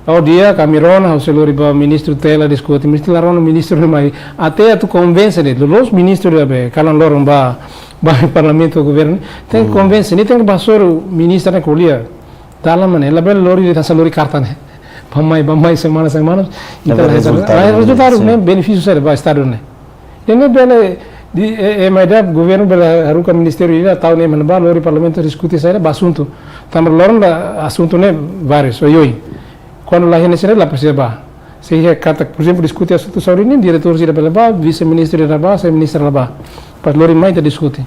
Ha'u di'ak, ami rona, ha'u sei lori ba ministru Tela diskute, ministru la rona, ministru ne'e mai. Até atu konvense de'it, loloos ministru ida be kalan loron ba, ba parlamentu, governu. Tenke konvense, ne'e tenke ba hasoru ministru ne'e ko'alia. Dalan mak ne'e, labele lori de'it hanesan lori karta ne'e. Bá mai, bá mai, semana, semana. Entaun rezultadu, rezultadu ne'e, benefísiu saida ba estadu ne'e. Ne'e bele, di, e, e, mai da governu bele haruka ministériu ida, tau ne'e mai ba lori parlamentu diskute saida ba asuntu. Tanba loron la asuntu ne'e várius, oioin. Kuandu la iha ne'e sira la presiza ba. Se iha katak, por ezemplu, diskute asuntu saúde ne'e, diretór sira bele ba, vise-ministru ida ba, se ministra la ba. Para lori mai ita diskute.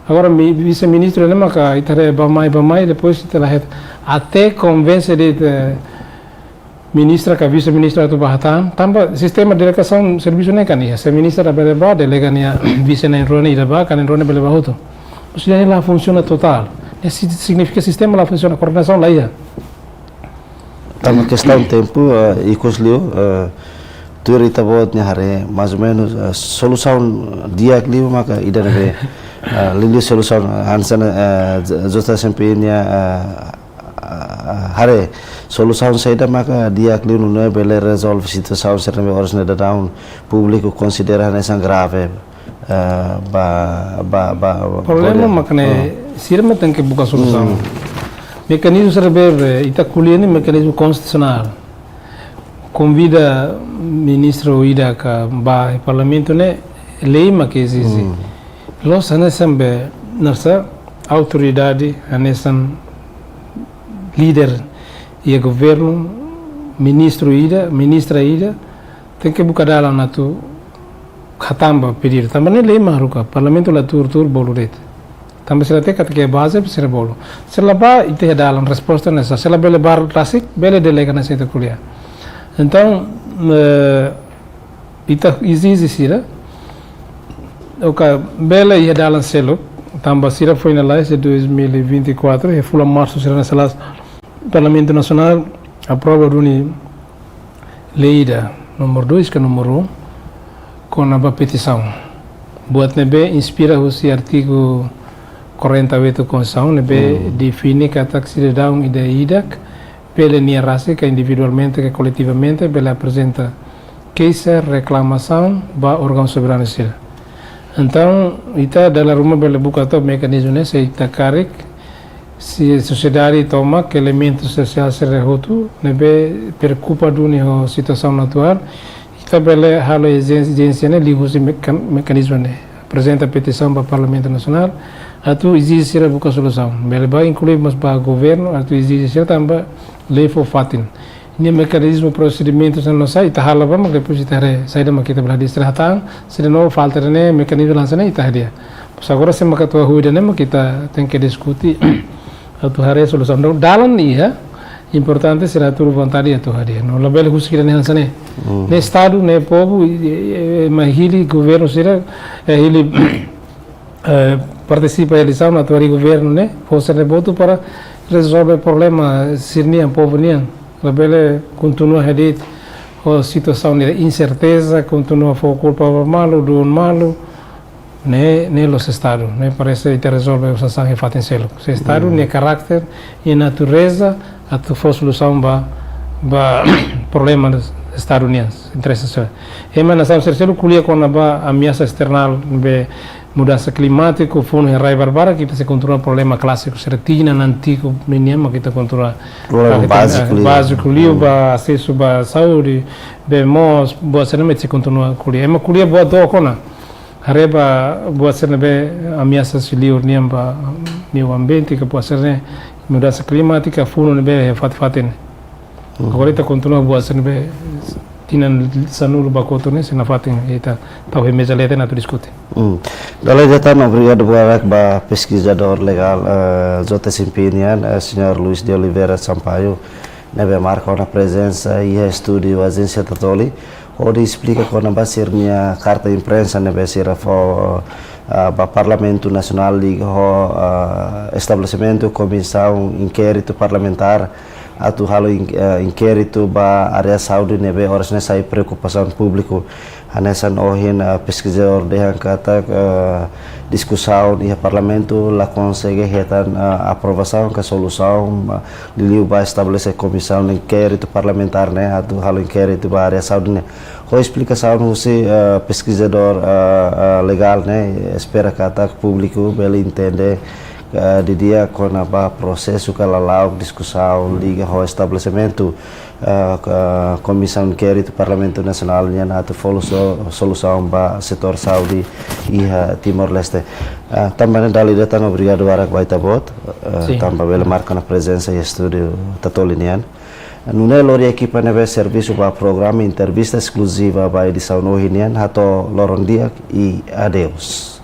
Agora, mi, vise-ministru ne'e maka ita haree bá mai, bá mai, depois ita la hetan. Até konvense de'it, eh, ministra ka vise-ministra atu ba hatán, tanba sistema delegasaun servisu ne'e kan iha. Se ministra labele ba, delega nia vise na'in-rua ne'e ida ba, ka na'in-rua ne'e bele ba hotu. Maibé ne'e la funsiona totál. Ne'e si-, signifika sistema la funsiona, koordenasaun la iha. Tanba kestaun tempu, eh, ikus liu, eh, tuir ita-boot nia haree, mais ou menus, eh, solusaun di'ak liu maka ida ne'ebé, eh, liuliu solusaun, eh, hanesan, eh, J-, J S M P nia, eh, eh, haree, solusaun saida maka di'ak liu nune'e bele rezolve situasaun sira ne'ebé oras ne'e daudaun públiku konsidera hanesan grave, eh, ba, ba, ba, ba, problema mak ne'e, sira mak tenke buka solusaun. Mekanizmu sira be, eh, ita ko'alia ne'e mekanizmu konstitusionál. Konvida ministru ida ka ba parlamentu ne'e lei mak ezije. Loos hanesan be, hanesan autoridade, hanesan líder iha governu, ministru ida, ministra ida, tenke buka dalan atu hatán ba pedidu. Tanba ne'e lei mak haruka, parlamentu la tuur-tuur bolu de'it. Tanba sira hatene katak iha baze, sira bolu. Se la ba, ita iha dalan, resposta hanesan. Se labele ba rasik, bele delega hanesan ita ko'alia. Entaun, eh, ita ezije sira, oka bele iha dalan seluk, tanba sira foin lalais dois mil e vinte e quatro, iha fulan marsu sira hanesan las Parlamentu Nasionál aprova duni lei ida, númeru dois ka númeru um, kona-ba petisaun. Buat ne'ebé inspira husi artigu quarenta e oito Konstituisaun, ne'ebé define katak sidadaun ida-idak bele nia rasik ka individualmente ka koletivamente bele aprezenta keixa, reklamasaun ba órgaun soberanu sira. Entaun, ita dala ruma bele buka to'ok mekanizmu ne'e, se ita karik, se sosiedade tomak, elementu sosiál sira hotu ne'ebé preokupa duni ho situasaun atuál, ita bele halo ezijénsia, ezijénsia ne'e liuhusi mekan-, mekanizmu ne'e. Aprezenta petisaun ba Parlamentu Nasionál, atu ezije sira buka solusaun. Bele ba inklui mós ba governu, atu ezije sira tanba lei fó fatin. Ne'e mekanizmu prosedimentu sira no sai, ita halo ba, mak depois ita haree saida mak ita bele hadi'a, sira hatán, sira no falta ne'e mekanizmu hanesan ne'e ita hadi'a. Pois agora se mak atu hahú ida-ne'e mak ita tenke diskute, atu haree solusaun. Entaun, dalan iha, importante sira hatudu vontade atu hadi'a. No labele husik ida-ne'e hanesan ne'e. Ne'e Estadu, ne'e povu, i, i, i, ema hili governu sira, eh, hili, eh, partisipa eleisaun, atu harii governu ne'e, fó sira-nia votu para rezolve problema sira-nian, povu nian. Labele kontinua hadeer ho situasaun de inserteza, kontinua fó kulpa ba malu, duun malu. Ne'e, ne'e la'ós Estadu, ne'e parese ita rezolve sasán iha fatin seluk. Se Estadu nia karakter, nia natureza, atu fó solusaun ba, ba problema Estadu nian, interese sosiál. Ema nasaun sira seluk ko'alia kona-ba ameasa esternál be mudansa klimátiku, funu iha rai barbarak, ita sei kontinua problema klásiku, sira tinan antigu, ninian mak ita kontinua. Problema báziku liu. Báziku liu, ba asesu ba saúde, be moos, buat sira-ne'e mak ita sei kontinua ko'alia. Ema ko'alia buat dook ona. Haree ba buat sira ne'ebé ameasa husi liur nian ba meiu ambiente, ka buat sira ne'e mudansa klimátika, funu ne'ebé iha fatin-fatin. Agora ita kontinua buat sira ne'ebé tinan sanulu ba kotuk ne'e, sei nafatin ita tau iha meza leten atu diskute. Dala ida tan, obrigadu barak ba peskizadór legál, eh, J S M P nian, eh, señór Luis de Oliveira Sampaio, ne'ebé marka ona prezensa iha estúdiu Ajénsia Tatoli, hodi esplika kona-ba sira-nia karta imprensa ne'ebé sira fó, ah, ba Parlamentu Nasionál liga ho, ah, estabelesimentu komisaun inkéritu parlamentár atu halo in-, ah, inkéritu ba área saúde ne'ebé oras ne'e sai preokupasaun públiku. Hanesan ohin, eh, peskizadór dehan katak, eh, diskusaun iha Parlamentu la konsege hetan, eh, aprovasaun ka solusaun, eh, liuliu ba estabelese komisaun inkéritu parlamentár ne'e atu halo inkéritu ba área saúde ne'e. Ho esplikasaun husi, eh, peskizadór, eh, eh, legál ne'e, espera katak públiku bele entende, eh, didi'ak kona-ba prosesu ka lala'ok diskusaun liga ho estabelesimentu, eh, eh, Komisaun Inkéritu Parlamentu Nasionál nian atu fó so-, solusaun ba setór saúde iha Timor-Leste. Eh, tanba ne'e dala ida tan obrigadu barak ba ita-boot, eh, Sin. tanba bele marka ona prezensa iha estúdiu Tatoli nian. Nune'e lori ekipa ne'ebé servisu ba programa entrevista eskluziva ba edisaun ohin nian, hato'o loron di'ak i adeus.